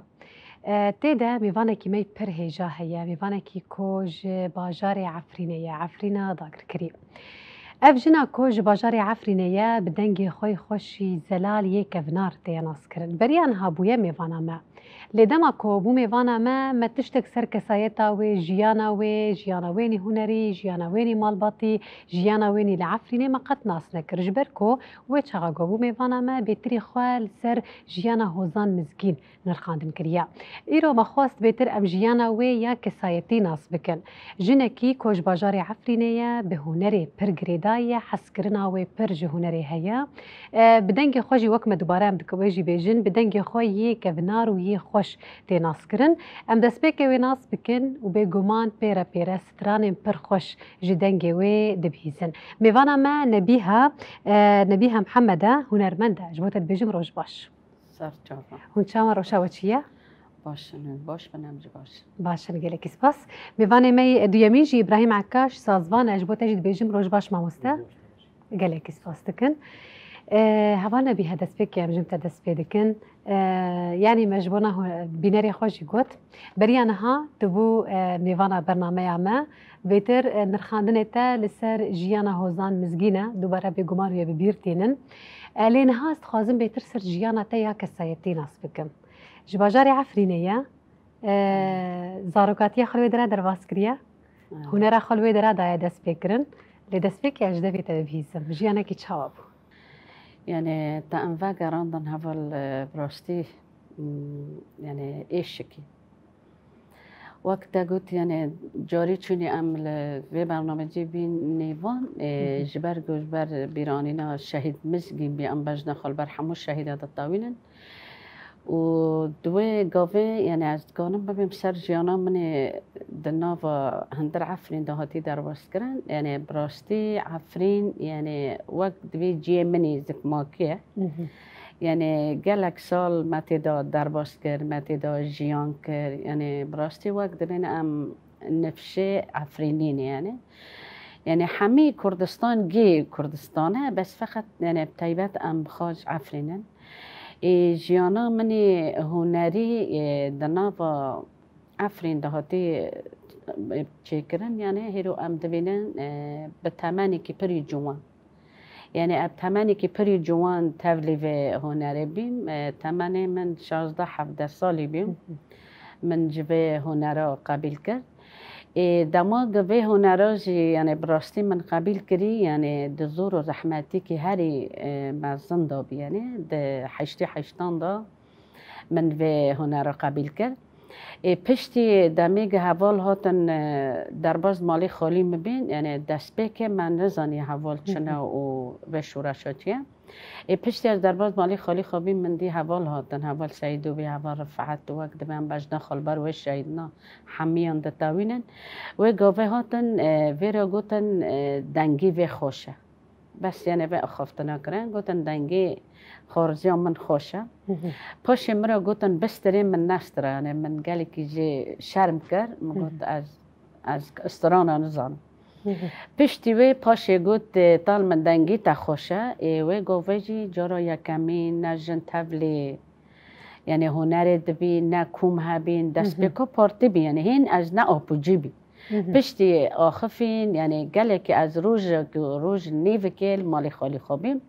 E, tê de mêvanekî me yê pir hêja heye, mêvanekî ku ji bajarê Efrînê ye, Efrîna dagirkirî. Ev jina ku ji bajarê Efrînê ye, bi dengê xwe yê xweşî zelal yê kevnar tê naskirin. Beriya niha bûye mêvana me. Lê dema ku bû mêvana me, me tiştek ser kesayeta wê, jiyana wê, jiyana wênî hunerî, jiyana wênî malbatî, jiyana wênî li Efrînê me qet nas nekir. Ji ber ku wê çaxa ku bû mêvana me, bêtirî xwe li ser jiyana Hozan Mizgîn nirxandin kiriye. Îro me xwest bêtir em jiyana wê ya kesayetî nas bikin. Jinekî ku ji bajarê Efrînê ye, bi hunerê pir girêdayî ye, hezkirina wê pir ji hunerê heye. E, bi dengê xwe jî wek me dubare em dikin wê jî bêjin, bi dengê xwe yê kevnar û yê xweş tê naskirin. Em destpêkê wê nas bikin û bêguman pê re pê re stranên pir xweş ji dengê wê dibihîzin. Mêvana me Nebîha, e, Nebîha Mihemed e, hunermend e. Ji bo te dibêjim roj baş. Ser çava. Hûn çawa, roşa we çi ye? Baş in, hûn baş bin, em jî baş in. Baş in, gelekî spas. Mêvanê me yê duyemîn jî Îbrahîm Ekkaş, sazvan e, ji bo te jî dibêjim roj baş mamoste. Gelekî spas dikin. E, heval Nebîha, destpêkê em ji te dest pê dikin. E, yanî me ji bona hu-, bînerê xwe jî got. Beriya niha tu bû, e, mêvana bernameya me. Bêtir, e, nirxandinê te li ser jiyana Hozan Mizgîn e, dubare bêguman wê bi bîr tînin. E, lê niha ez dixwazim bêtir ser jiyana te ya kesayetî nas bikim. Ji bajarê Efrînê ye. E, zarokatiya xwe li wê dera derbas kiriye. Evet. Hunera xwe li wê dera daye destpêkirin. Lê destpêkê ez ji devê te bibihîzim. Jiyanekî çawa bû? Yani, te em vegerandin heval, e, bi rastî, m, yani, êşikî. Wek te got, yani carî çûnî em li vê bernamecê bîn nêvan, ê, ji ber ku ji ber bîranîna şehîd Mizgîn bî, em bejna xwe li ber hemû şehîda ditewînin. Û di wê gavê, yani ez dikanim bibêm ser jiyana min ê di nava hundir Efrîn de hatî derbas kirin. Yani bi rastî Efrîn, yani wek divê ciyê min ê zikmakî ye. Yani gelek sal me tê de derbas kir, me tê de jiyan kir. Yani bi rastî wek dibên em nifşê Efrînî ne yani. Yani hemî Kurdistan gê Kurdistan e, bes feqet yani bi taybet em bi xwe ji Efrîn in. Ê, jiyana min ê hunerî, ê, di nava Efrîn de hatî, ê, çêkirin, yani hêro em dibînin, ê, bi temenekî pirî ciwan. Yani ev temenekî pirî ciwan tevlî vê hunerê bîm. E, temenê min şazdeh hevdeh salî bîm. Min ji vê hunera qebîl kir. Ê, dema ku vê hunera jî, yani bi rastî min qebîl kirî, yani di zor û zehmetîkî herî, e, mezin de bî, yani di heştê heştan de min vê hunera qebîl kir. Ê, piştî demê ku heval hatin, e, derbas malê xalî min bîn, yani destpêkê me nizanî heval çi ne û vê şoreşa çi ye. Ê, piştî ez derbas malê xalî xwe bîm, min dî heval hatin, heval Seîdo bî, heval Rifet û wek dibên bejna xwe li ber wê şehîdina hemiyan ditewînin. Wê gavê hatin, e, vê re gotin, e, dengê vê xweş e. Bes, yani vê axaftina kirin, gotin dengê xwarziya min xweş e. Paşê min re gotin bistirê, min nestira, yani min gelekî jê şerm kir, min got ez, ez istirana nizanim. Piştî wê paşê got, e, tal min dengê te xweş e, ê, wê gavê jî cara yekemîn ne jin tevlî, yani hunerê dibî, ne kom hebîn, destpêka partî bî, yani hên ez ne apûcî bî. Piştî axifîn, yani gelekî ez rojek, roj nêvikê li malê xalî xwe bîm.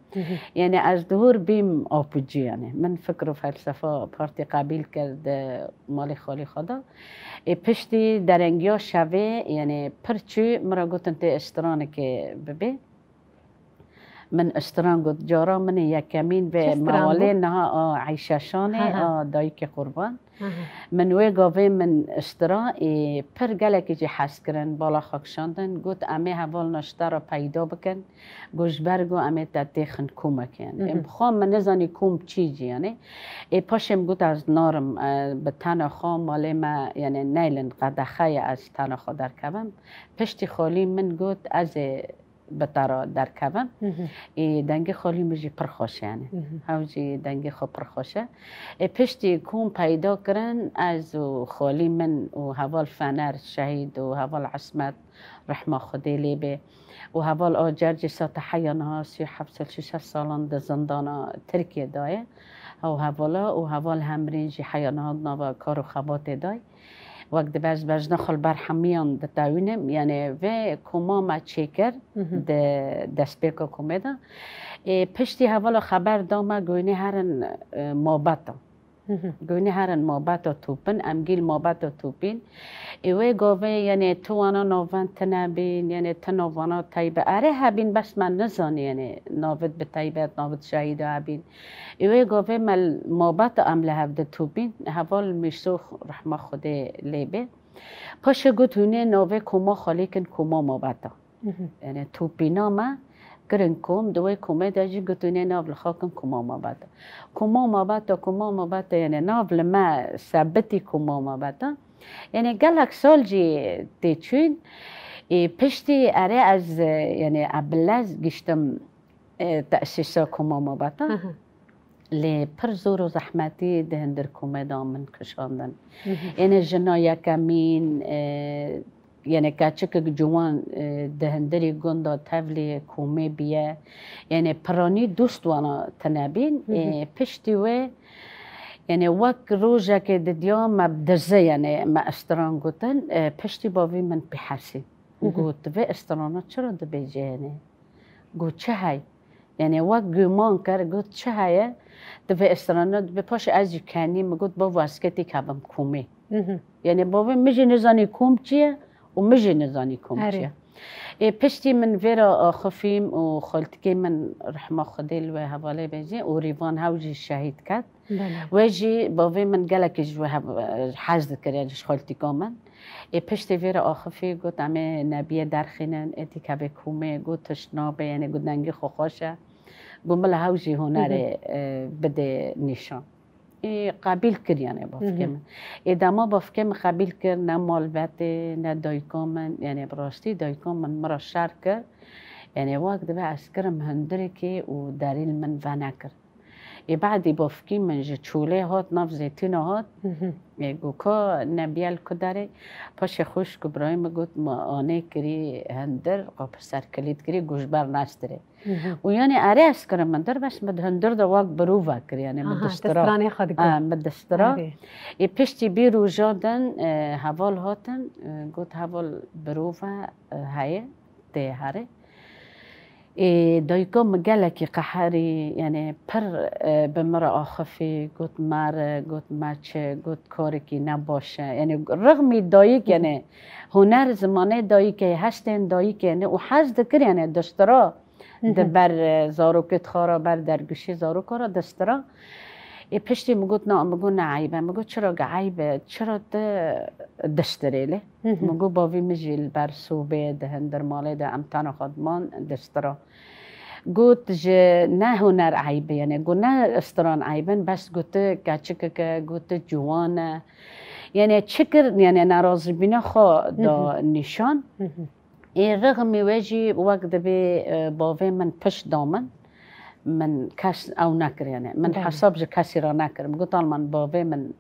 Yani ez dihûr bîm apûcî, yani min fikr û felsefa partî qebîl kir di malê xalî xwe de. Ê, piştî derengiya şevê, yani pir çû, min re gotin tê istiranekê bibê. Min istiran got, cara min ê yekemîn vê mewalê niha a Eyşeşanê a dayikê Qurban. Min wê gavê min istira, ê, pir gelekî jî hez kirin, bala xwe kişandin, got, em ê hevalna ji te re peyda bikin, got, ji ber ku em ê te têxin komekê, yani. Ê, bi xwe min nizanî kom çî jî, yani. Ê, paşê min got, ez narim, e, bi tena xwe malê me, yani, neylin qedexe ye, ez tena xwe derkevim. Piştî xalî min got, ez ê bi te re derkevim. Ê, dengê xalî min jî pir xweş e, yani. Hew jî dengê xwe pir xweş e. Ê, piştî kom peyda kirin, ez û xalî min û heval Fener şehîd û heval Esmet rehma Xwedê lê bê û heval Acer jî sate heya niha sî û heft sal, şêst salan di zindana Tirkiyê de ye. Ew hevala û heval Hemrîn jî heya niha di nava kar û xebatê de ye. Wek dibe ez bejna xwe li ber hemiyan ditewînim, yani vê koma me çêkir di destpêka komê de. Ê, piştî hevala xeber da me, goynê herin, e, mabeta. Goynê herin mabeta tûpin, em gîl mabeta tûpîn. Ê, wê gavê, yani tu wana navend tine bîn, yani tu navana teybe. Erê hebîn, bes me nizanî, yani navit bi teybet, navit şehîda hebîn. Ê, wê gavê me l-, mabeta em li hev ditûpîn, heval Mîsox rehma Xwedê lê bê. Paşê got, hûn ê navê koma xwe lêkin koma mabeta. Yani tûpîna me kirin kom, di wê komê de jî got, hûn ê nav li xwe kin koma mabeta. Koma mabeta, koma mabeta, yani nav li me sebitî koma mabeta. Yani gelek sal jî tê çûn. Ê, piştî erê ez, e, yani ebilez giştim, e, tesîsa koma mabeta. Lê pir zor û zehmetî di hundir komê de min kişandin. Êne jina yekemîn, e, yani keçikek ciwan, e, di hundirî gunda tevlî komê biye. Yani piranî dost wana tine bîn. E, piştî wê, yani wek rojekê didiya me bi dize, yani me istiran gotin, e, piştî bavî min pê hesî. Got, vê istirana çira dibêje, yani? Got, çi hey? Yani wek guman kir, got, çi heye? Di vê istirana dibe, paşê ez jî kenî, min got, bavo, ez ketî kevim komê. Yani bavê min jî nizanî kom çi ye û min jî nizanî kom çi ye. Ê, piştî min vê re axifîm û xaltikê min rehma Xwedê li wê hevalê bêjî û Rîvan hew jî şehîd ket. Wê jî bavê min gelekî ji wê hev-, hez dikir, yani ji xaltika min. Ê piştî vê re axifî got, em ê Nebiyê derxînin, êdî kevê komê, got tişt nabe, yanî got dengê xwe xweş e. Got bila hew jî hunerê, e, bidê nîşan. Ê qebîl kir, yanî bavkê min. Ê dema bavkê min qebîl kir, ne malbetê, ne dayika min, yanî bi rastî dayika min min re şer kir. Yanî wek dibe ez kirim hundirêkê û derî li min venekir. Ê badî bavkî min ji Çolê hat, nav Zeytûna hat. Ê got ka Nebiye li ku derê? Paşê xwişk û birayê min got, ma anê kirî hundir, qapir ser kilît kirî, got ji ber nestirê. Û yanî erê ez kirim hundir, bes min di hundir de wek birova kir, yanî min Aha, distira. Distiranê xwe dikir. Ha, min distira. Erê. Ê piştî bî roja din, e, heval hatin, e, got heval birova, e, heye, tê herê. Ê, dayika min gelekî qeherî, yanî pir, e, bi min re axifî, got mere, got meçe, got karekî ne baş e. Yanî rixmî dayik, yanî huner zimanê dayikê, hestên dayikê ne û hez dikir, yanî distira di ber, e, zarokê xwe re, ber derguşê zaroka re distira. Ê piştî min got, na, min got ne eyb e. Min got çira ge eyb e, çira tu distirê lê? Min got bavî min jî li ber sobê di hundir malê de em tena xwe diman distira. Got ji ne huner eyb e, yanî got ne istiran eyb in, bes got tu keçikek e, got tu ciwan e. Yanî çi kir, yanî nerazîbûna xwe da nîşan. Ê rixmî wê jî wek dibê, e, bavê min pişt da min. Min kes ew nekir, yanî min Belê. Hesab ji kesî re nekir. Min got, Alman, bavê min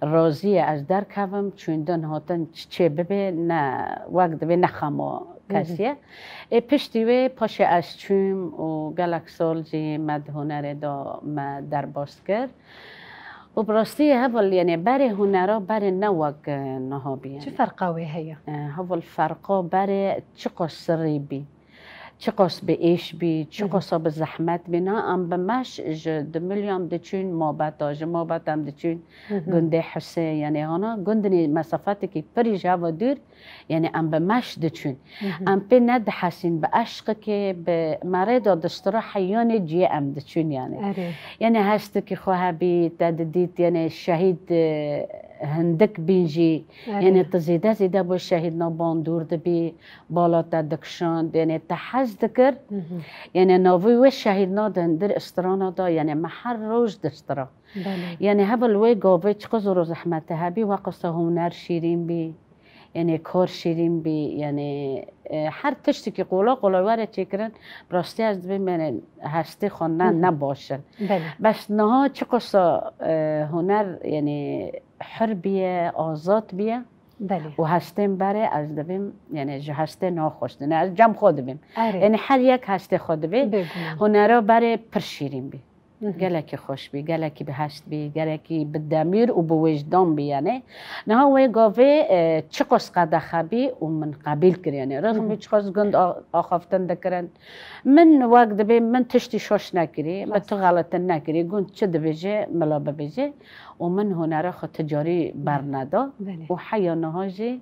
razî ye ez derkevim, çûndin hatin çi çê bibe, ne wek dibê ne xema kesî ye. Ê piştî wê paşê ez çûm û gelek sal jî me di hunerê de me derbas kir. Û bi rastî heval, yanî berê hunera berê ne wek, e, niha bî, yanî. Çi ferqa wê heye? E, heval ferqa berê çiqas sirrî bî, çiqas bi êş bî, çiqasa bi zehmet bî. Niha em bi meş ji Dimilyan diçûn Mabeta, ji Mabet em diçûn Gundê Husê, yanî hana gundinê mesafetekî pirî ji heva dûr, yanî em bi meş diçûn. Em pê nedihesîn bi eşqekê, bi merê de distira heyanê ciyê em diçûn, yanî. Erê. Yanî hestekî xwe hebî, te didît, yanî şehîd, e, hindik bîn jî, Erê. Yanî tu zêde zêde bo şehîdna bandor dibî, bala te dikişand, yanî te hez dikir. Yanî navê wê şehîdna di hundir istirana de, yanî me her roj distira. Belê. Yanî heval wê gavê çiqas zor û zehmete hebî, weqasa huner şîrîn bî. Yanî kar şîrîn bî, yanî, e, her tiştekî qola qola were çêkirin, bi rastî ez dibêm, yanî hestê xwe ne, ne baş in. Belê. Bes niha çiqasa, e, huner, yanî hir bîye, azad bîye Belê. û hestên berê ez dibêm, yanî ji hestê niha xweş dine. Ez cem xwe dibêm. Erê. Yanî her yek hestê xwe dibê. Bêguman. Hunera berê pir şîrîn bî. Gelekî xweş bî, gelekî bi hest bî, gelekî bi demîr û bi wijdan bî, yanî. Niha wê gavê, e, çiqas qedexe bî û min qebîl kir, yanî. Rixmî çiqas gund a-, axaftin dikirin. Min wek dibê min tiştî şaş nekirî, min tu xeletin nekirî, gund çi dibêje, mila bibêje û min hunera xwe ti carî berneda Belê. û heya niha jî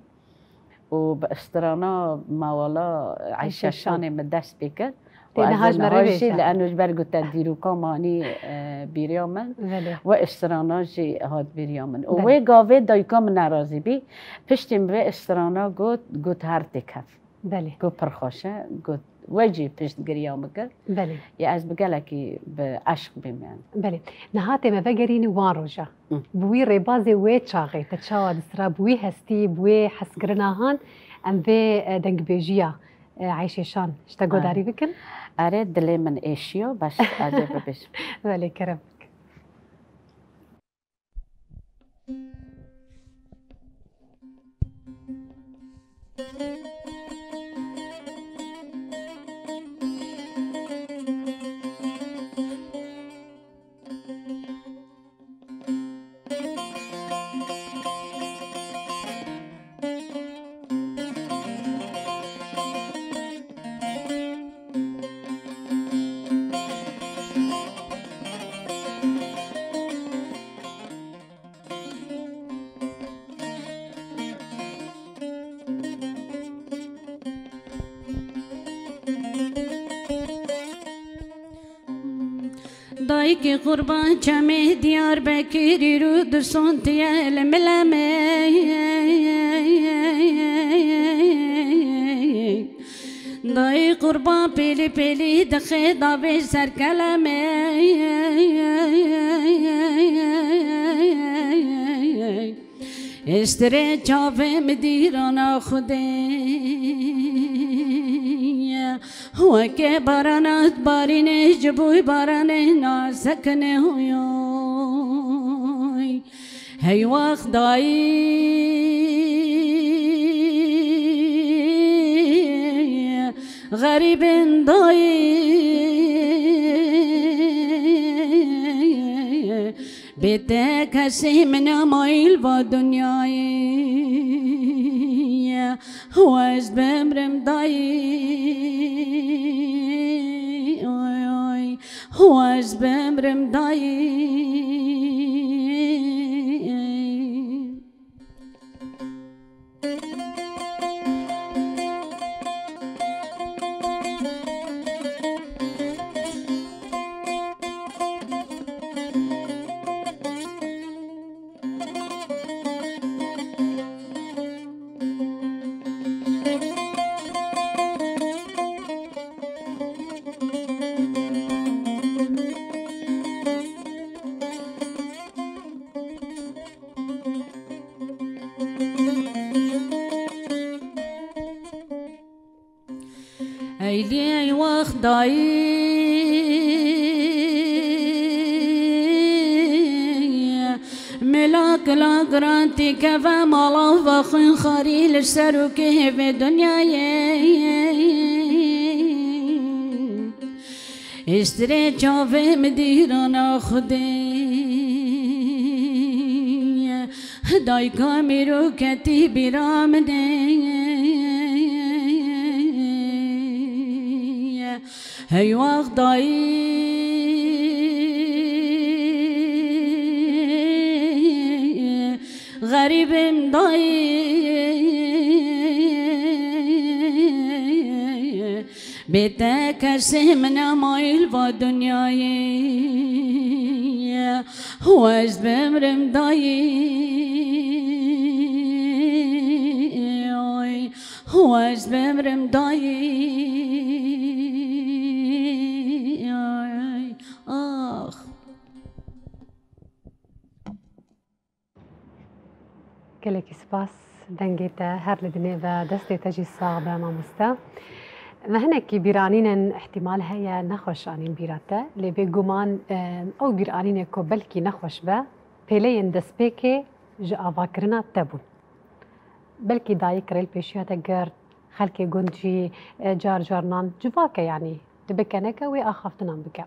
û bi istirana mewala Eyşe Eyşe Şan. Şanê min dest pê kir. Tê û ez niha ê ji me niha re jî vêşe. Li eno ji ber ku te dîroka manî, e, bîriya min Belê. Wê istirana jî hat bîriya min. Û Belê. Wê gavê dayika min nerazî bî. Piştî min vê istirana got, got her têkev. Belê. Got pir xweş e, got we jî piştgiriya min kir. Belê. Ya ez bi gelekî bi eşq bîm, yanî. Belê. Niha tê me vegerînî wan roja. Hı. Bi wî rêbazê wê çaxê te çawa distira, bi wî hestî, bi wê hezkirina han em vê, e, dengbêjiya, e, Eyşê Şan ji te Erê. Godarî bikin? Erê, dilê min êşiya, bes ez ê bibêjim. Belê, kerem bike. Dayikê qurban çemê Diyarbekirî rû du sontiye li milemê. Dayî qurban pêlî pêlî dixê davê ser kelemê. Estirê çavê min dîrana Xwedê. Weke barana dibarîne ji bo baranê nasekine hoyoy. Hey wext dayî, xerîbin dayî. Bê te kesê min nemayîl va dinyayê. Hu ez bimrim dayî. Oy, oy. Hu ez bimrim dayî. Eylî ey wext dayî, mela kila giran tî keve mala vexwin xarî li ser û kêvê dinyayê. Estirê çavê min dîrana Xwedê. Dayka mîroketî bîra min ê. Hey wext dayî, xerîbim dayî. Bê te kesê min nemayîl va dinyayê. Hu ez bimrim dayî. Oy, hu ez bimrim dayî. Oy, ax. Gelekî spas, dengê te her li dinê ve, destê te jî sax be mamoste. Me hinekî bîranînên îhtîmal heye nexweş anîn bîra te, lê bêguman, e, ew bîranînê ku belkî nexweş be, pêleyên destpêkê ji avakirina te bûn. Belkî dayik rê li pêşiya te girt, xelkê gund jî, e, car car nan civake, yanî tu bikeneke wê axaftinan bike.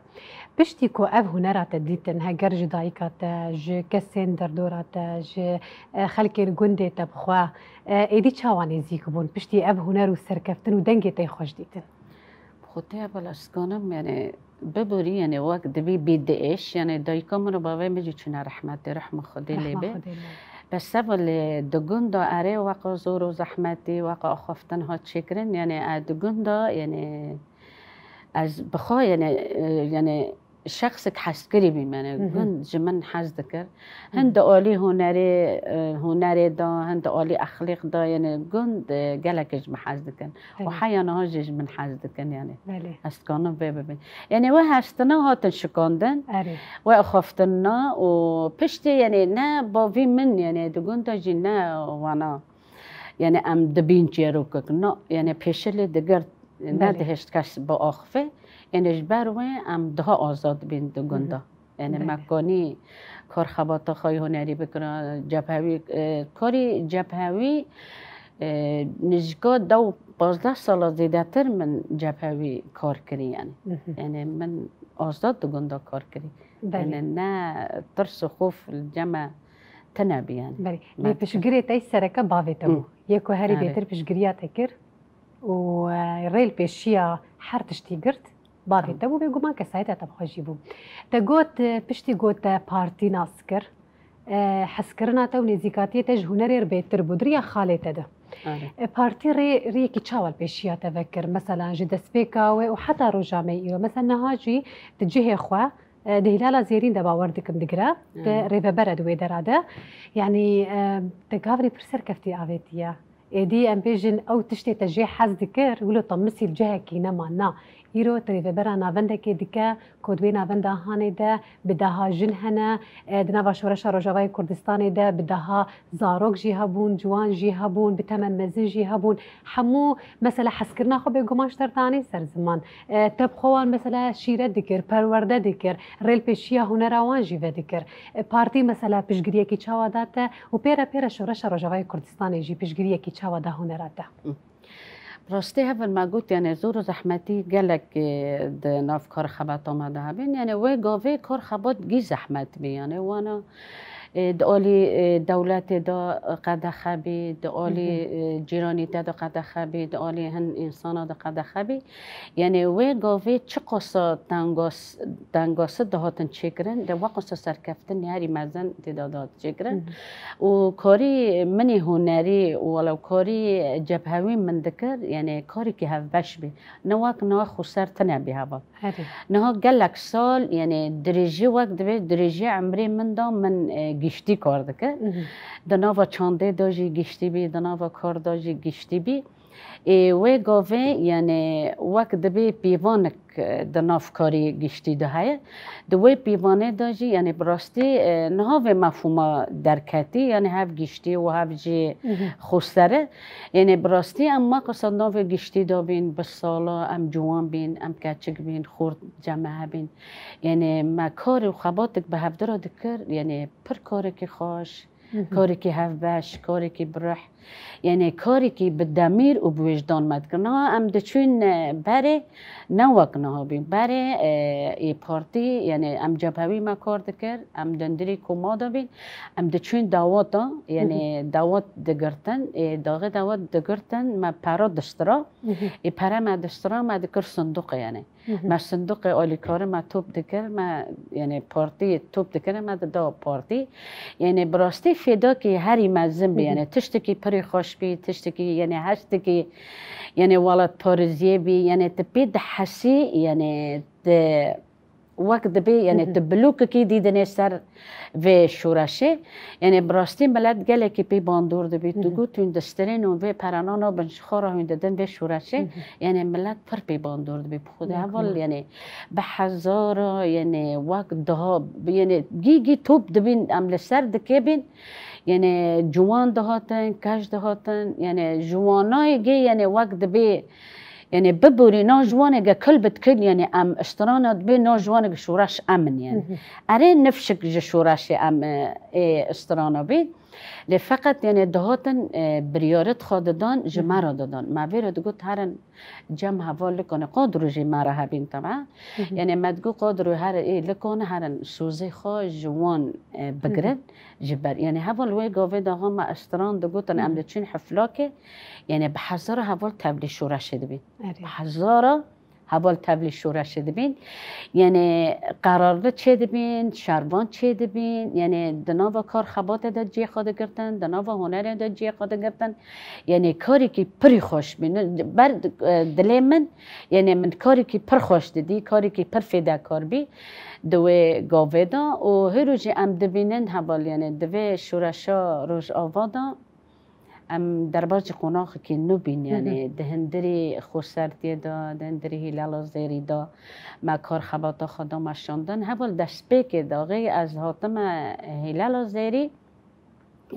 Piştî ku ev hunera te dîtin, heger ji dayika te, ji kesên derdora te, ji, e, xelkên gundê te bi xwe, e, êdî çawa nêzîk bûn? Piştî ev huner û serkeftin û dengê te yê xweş dîtin? Bi xwe tê bela ez dikanim, yani, biborî, yani, wek dibî bî diêş, yani, dayika min û bavê min jî çûne rehmetê, rehma Xwedê lê Rehma be. Xwedê lê. Bes ev li di gunda erê weqa zor û zehmetî, weqa axaftin hat çêkirin, yani, e, di gunda, yani, ez bi xwe, yani, e, yani, şexsek hezkirî bîm, yani, Hı hı. gund ji min hez dikir. Hı. Hin di alî hunerê, e, hunerê de, hin di alî exlîq de, yani, gund, e, gelek ji min hez dikin. Û Belê. heya niha jî ji min hez dikin, yani. Belê. Ez dikanim vê bibînim. Yani, wê hestina hatin şikandin, Erê. wê axaftina û piştî, yani, ne bavî min, yani, di gunda jî ne wana, yani, em dibîn çîrokek, na, yani, pêşilê digirt, Belê. nedihişt kes biaxife, yani, ji ber wê em daha azad bîn di Hı hı. gunda. Yani, Belê. me kanî kar xebata xwe yê hunerî bikira, cephewî, e, karî cephewî, e, nijika deh û pazdeh sala zêdetir min cephewî kar kirî, yani. Hı hı. Yani, min azad di gunda kar kirî. Belê. Yani, ne tirs û xof li cem me tune bî, yani. Belê. Lê Me piştgirê te sereke bavê te Hı. bû. Yê ku herî Erê. bêtir piştgiriya te kir û, e, rê li pêşiya her tiştî girt, bavê Tamam. te bû, bêguman kesayeta te bi xwe jî bû. Te got, e, piştî got te partî nas kir, e, hezkirina te û nêzîkatiyê te ji hunerê re bêtir bû, di riya xalê te de. Erê. E, partî rê, rêyekî çawa li pêşiya te vekir? Mesela ji destpêka wê û heta roja me îro. Mesela niha jî di cihê xwe, E, di Hîlala Zêrîn de bawer dikim digire, te rêvebere di wê dera de. Yanî, e, te gavrî pir serkeftî avêtiye. Êdî em bêjin ew tiştê te jê hez dikir, wilo te misîl cihekî nema na. Îro te rêvebera navendekê dike, ku di wê navenda hanê de bi deha jin hene, e, di nava Şoreşa Rojavayê Kurdistanê de bi deha zarok jî hebûn, ciwan jî hebûn, bi temen mezin jî hebûn. Hemû mesela hezkirina xwe bêguman ji te re danî ser ziman. E, te bi xwe wan mesela şîret dikir, perwerde dikir, rêlpêşiya hunera wan jî vedikir. E, partî mesela piştgiriyekî çawa da te û pê re pê re Şoreşa Rojavayê Kurdistanê jî piştgiriyekî çawa da hunera te? Bi rastî hev in me got, yanî zor û zehmetî gelek, e, di nav kar xebata me de hebin. Yanî wê gavê kar xebat gî zehmet bî. Yanî wana, e, di alî, e, dewletê de qedexe bî, di alî, e, cîranîte de qedexe bî, di alî hin însana de qedexe bî. Yanî wê gavê çiqasa tengas-, tengasi dihatin çêkirin, de weqasa serkeftin herî mezin tê de dihat çêkirin. Û karî min ê hunerî û welewkarî cebhewî min dikir, yanî karîkî hevbeş bî. Ne wek niha xweser tune bî heval. Herî. Niha gelek sal, yanî dirêjî wek divê, dirêjî emrê min da min, e, giştî kar dikir. Di nava çandê de jî giştî bî, di nava kar de jî giştî bî. Ê, wê gavê, yanî wek dibê pîvanek, e, di nav karê giştî de heye. Di wê pîvanê de jî, yanî bi rastî, e, niha vê mefhûma derketî, yanî hev giştî û hev jî xweser e. Yanî bi rastî em maqasa navê giştî de bîn, bi sala em ciwan bîn, em keçik bîn, xort cem me hebîn. Yanî me kar û xebatek bi hevdira dikir, yanî pir karekî xweş, karekî hevbeş, karekî bi ruh, yanî karekî bi demîr û bi wijdan me dikir. Niha em diçûn, e, berê, ne wek niha bîn. Berê, e, ê partî, yanî em cebhewî me kar dikir, em dindirî koma de bîn, em diçûn dawata, yanî dawat digirtin, ê daxê dawat digirtin, me pera distira, ê pere me distira, me dikir sinduqê, yanî. Me sinduqê alîkarî me top dikir, me, yanî partî top dikir, me dida partî. Yanî bi rastî fêdakî herî mezin bî, yanî tiştekî pirî xweş bî, tiştekî, yanî hestekî, yanî welatparêziyê bî, yanî tu pê dihesî, yanî tu wek dibê, yanî tu bilûkekî dîdinê ser vê şoreşê. Yanî bi rastî milet gelekî pê bandor dibî. Tu got hûn distirên û vê perana nabin ji xwe re hûn didin vê şoreşê. Yanî milet pir pê bandor dibî. Bi xwe de heval, yanî bi hezara, yanî wek daha, yanî gî gî top dibîn, em li ser dikê bîn. Yanî ciwan dihatin, keç dihatin, yanî ji wanayê gê, yanî wek dibê, yanî biborî na ji wanê ge kil bi dikil, yanî em strana dibê na ji wanê ge şoreş em in, yanî. Erê nifşik ji şoreşê em, e, ê strana bî. Lê feqet, yanî dihatin, e, biryarê xwe didan, ji me re didan. Me vê re digot herin cem heval likane, qadro jî me re hebîn teba. Yanî me digot qadro her ê likane herin sozê xwe ji wan, e, bigirin, ji ber. Yanî heval wê gavê daxa me stran digotin, em diçin hiflakê, yanî bi hezara heval tevlî şoreşê dibîn. Erê. Bi hezara heval tevlî şoreşê dibîn. Yanî qerarli çê dibîn, şervan çê dibîn, yanî di nava kar xebatê de cihê xwe digirtin, di nava hunerê de cihê xwe digirtin. Yanî karekî pirî xweş bî. Ber, e, dilê min, yanî min karekî pir xweş didî, karekî pir fêdekar bî di wê gavê de. Û hêro jî em dibînin heval, yanî di vê şoreşa Rojava de em derbas ji qonaxekî nû bîn, yanî di hindirî xwesertiyê de, di hindirî Hîlala Zêrî de me kar xebata xwe da meşandin. Heval destpêkê daxê ez hatime Hîlala Zêrî,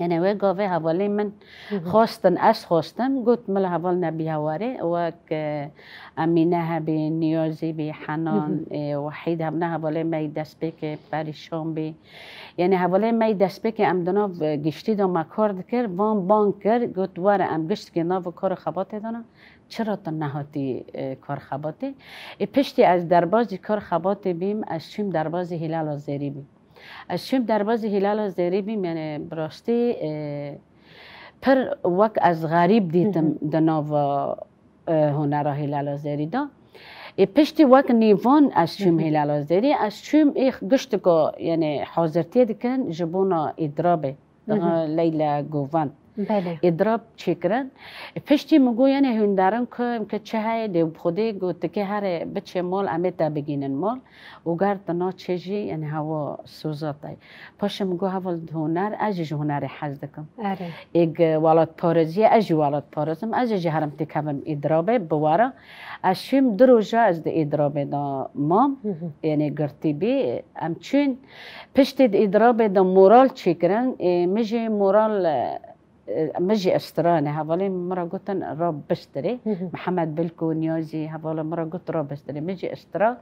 yanî wê gavê hevalê min xwestin, ez xwestim, got, mila heval Nebî Hewarê, wek, e, Emîne hebî, Niyazî bî, Henan, e, Wehîd hebne hevalê me yî destpêkê perîşan bî. Yanî hevalê me yî destpêkê em di nav, e, giştî de me kar dikir, van bang kir, got, were em giştikê nav û kar û xebatê de ne, çira tu nehatî, e, kar xebatê? Ê piştî ez derbazî kar xebatê bîm, ez çûm derbazî Hîlala Zêrî bîm. Ez çûm derbazî Hîlala Zêrî bîm, yanî bi rastî, e, pir wek ez xerîb dîtim di nava, e, hunera Hîlala Zêrî de. Ê piştî wek nîvan ez çûm Hîlala Zêrî, ez çûm ê giştiko, yanî hazirtiyê dikin ji bona îdirabê. Daha Leyla Govan. Belê. Îdrab çêkirin. Piştî min got, yani hunderin ku, ku çi heye, dê bi Xwedê got, tikê here biçê mal, em ê te bigînin mal. Û ger tu naçê jî, yani hewa soza te. Paşê min got, heval huner, ez jî ji hunerê hez dikim. Erê. Êg welatparêziyê, ez jî welatparêz im, ez jî herim têkevim îdrabê, bi we re. Ez çûm du roja ez di îdrabê de mam, Hı hı. yani girtî bî, em çûn. Piştî di îdrabê de moral çêkirin, ê, min jî moral, e, e, min jî istira, yani hevalên min re gotin, "Ra bistirê." Hı hı. Mihemed Bilk û Niyazî hevala min re got, "Ra bistirê." Min jî istira.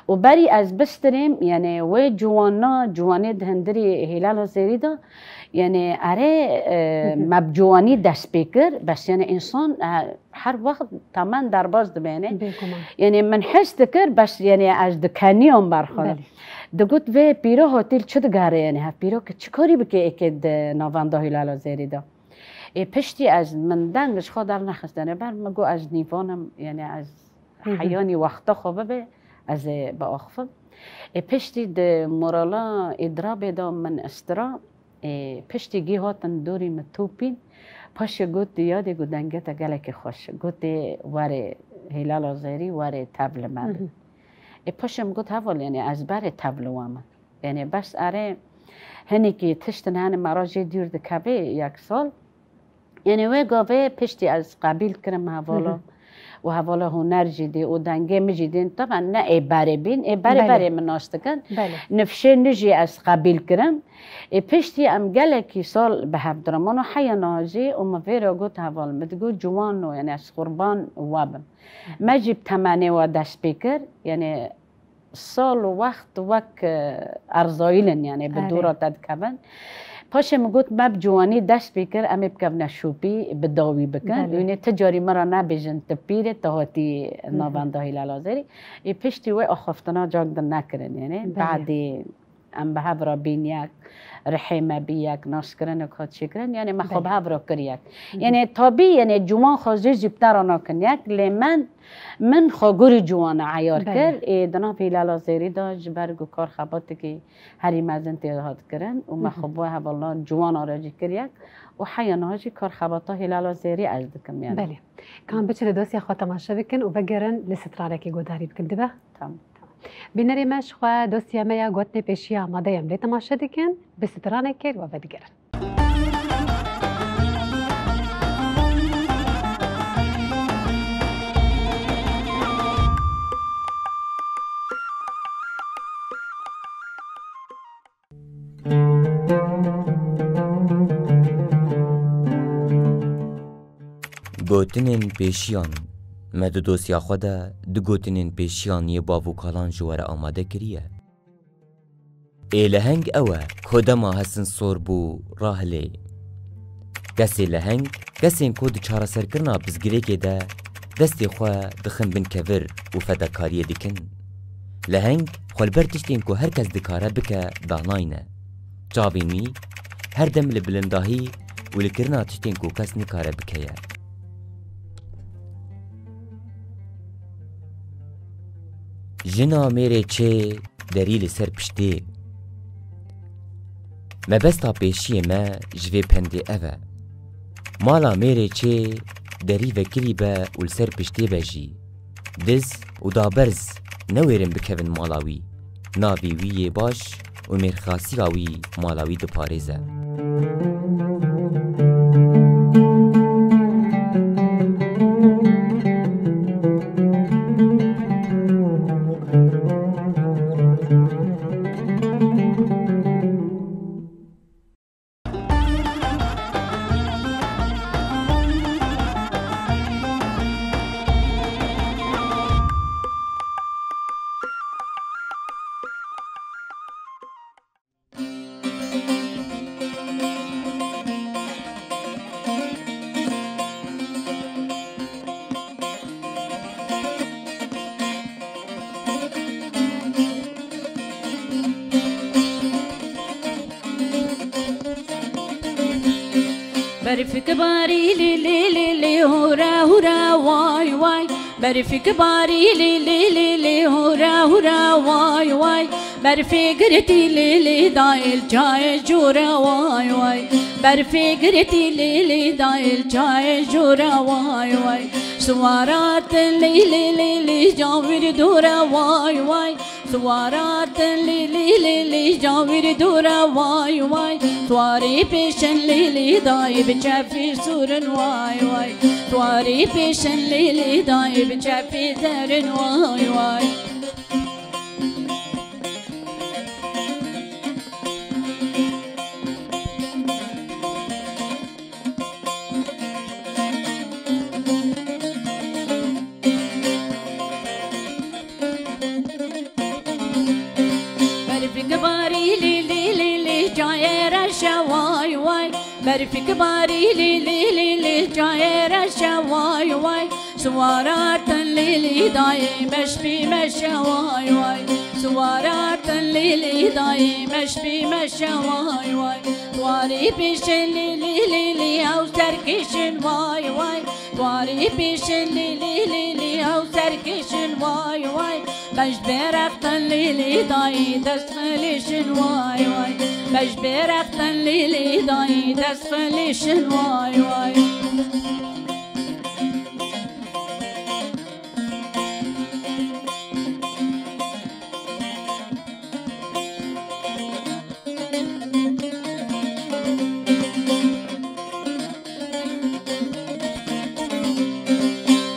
Û berî ez bistirêm, yani wê ciwana, ciwanê di hundirê Hîlala Zêrî de, yani erê, e, Hı hı. me bi ciwanî dest pê kir, bes yani însan, e, her wext temen derbas dibe, yani. Bêguman. Yani min his dikir, bes yani ez dikeniyam ber xwe. Belê. Digot, "Vê pîro hatî li çi digere, yani hev pîro ki çi karî bike êkê di navenda Hîlala Zêrî de?" Ê, piştî ez, min deng ji xwe dernexist, yani ber min got, "Ez nîvan im, yani ez Hı hı. heyanî wexta xwe bibe, ez ê biaxivim." Ê, piştî di morala îdrabê de min istira, ê, piştî gî hatin dorî min topîn, paşê got, "Yadê, got, dengê te gelekî xweş." Gotê, "Werê Hîlala Zêrî, werê tev li me Hı bi." hı. Ê, paşê min got, "Heval, yani ez berê tev li we me." Yani bes erê hinekî tiştin hene me re jê dûr dikeve yek sal. Yani wê gavê piştî ez qebîl kirim hevala. Hı hı. Û hevala huner jî dê û dengê min jî dên. Taban ne ê berê bîn, ê berê Belê. berê min nas dikin. Belê. Nifşê nû jî ez qebîl kirim. Ê piştî em gelekî sal bi hev diraman û heya niha jî û min vê re got heval, min digot ciwan o, yani ez qurban we bim. Me jî bi temenê we dest pê kir, yani sal û wext wek, e, erzayîl in, yani bi Erê. dora te dikevin. Paşê min got, me bi ciwanî dest pê kir, em ê bikevine şopî, bi dawî bikin. Belê. Wînê ti carî min re nebêjin, tu pîr î, tu hatî Hı hı. navenda Hîlala Zêrî. Ê piştî wê axaftina cak din nekirin, yani. Belê. Badê em bi hev re bîn yek, rihê me bî yek, naskirinek hat çêkirin, yani me xwe Belê. bi hev re kir yek. Hı hı. Yani tabî, yani ciwan xwe zû zî bi te re nakin yek, lê min, min xwe gorî ciwana eyar Belê. kir. Ê, di nav Hîlala Zêrî de ji ber ku kar xebatekî herî mezin tê hat kirin û me Hı hı. xwe bo hevala ciwana re jî kir yek û heya niha jî kar xebata Hîlala Zêrî ez dikim, yani. Belê. Kan biçin li dosya xwe temaşe bikin û vegerin li stranekê guhdarî bikin, dibe? Tamam. Bînerê me, ji xwe dosya me ya gotinê pêşiya amade ye, em lê temaşe dikin, bi stranekê li we vedigerin. Gotinên pêşiyan. Me di dosya xwe de du gotinên pêşiyan yê bav û kalan ji we re amade kiriye. Ê leheng ew e, ku dema hesin sor bû, rahilê. Kesê leheng, kesên ku di çareserkirina pirsgirêkê de destê xwe dixin bin kevir û fedakariyê dikin. Leheng xwe li ber tiştên ku her kes dikare bike danayne. Çavên wî her dem li bilindahî û li kirina tiştên ku kes nikare bike ye. Jina mêrê çê derî li ser piştê. Mebesta pêşiyê me ji vê pendê ev e. Mala mêrê çê derî vekirî be û li ser piştê be jî. Diz û daberz newêrin bikevin mala wî. Navê wî yê baş û mêrxasiya wî mala wî diparêze. Berfik barî lê lê lê lê, hura hura, way way. Berfik barî lê lê lê lê, hura hura, way way. Berfê girtî lê lê dayê li çayê jûre way way. Berfê girtî lê lê dayê li çayê jûre way way. Siwara tin lê lê lê lê cawir dûre way way. Siwara tin lê lê lê lê cawir dûre way way. Siwarî pêşin lê lê dayê bi çefî sûrin way way. Siwarî pêşin lê lê dayê bi çefî zerin way way. Berfik barî lî lî lî lî cayê reşe way way. Berfik barî lî lî lî lî cayê reşe way way. Siwara tin lî lî dayê meşbî meşe way way. Siwara tin lî lî dayê meşbî meşe way way. Siwarî pêşin lî lî lî lî ew serkêşin way way. Siwarî pêşin lî lî lî lî ew serkêşin way way. Beş berextin lî lî dayî dest xilêşin way way. Beş berextin lî lî dayî dest xilêşin way way.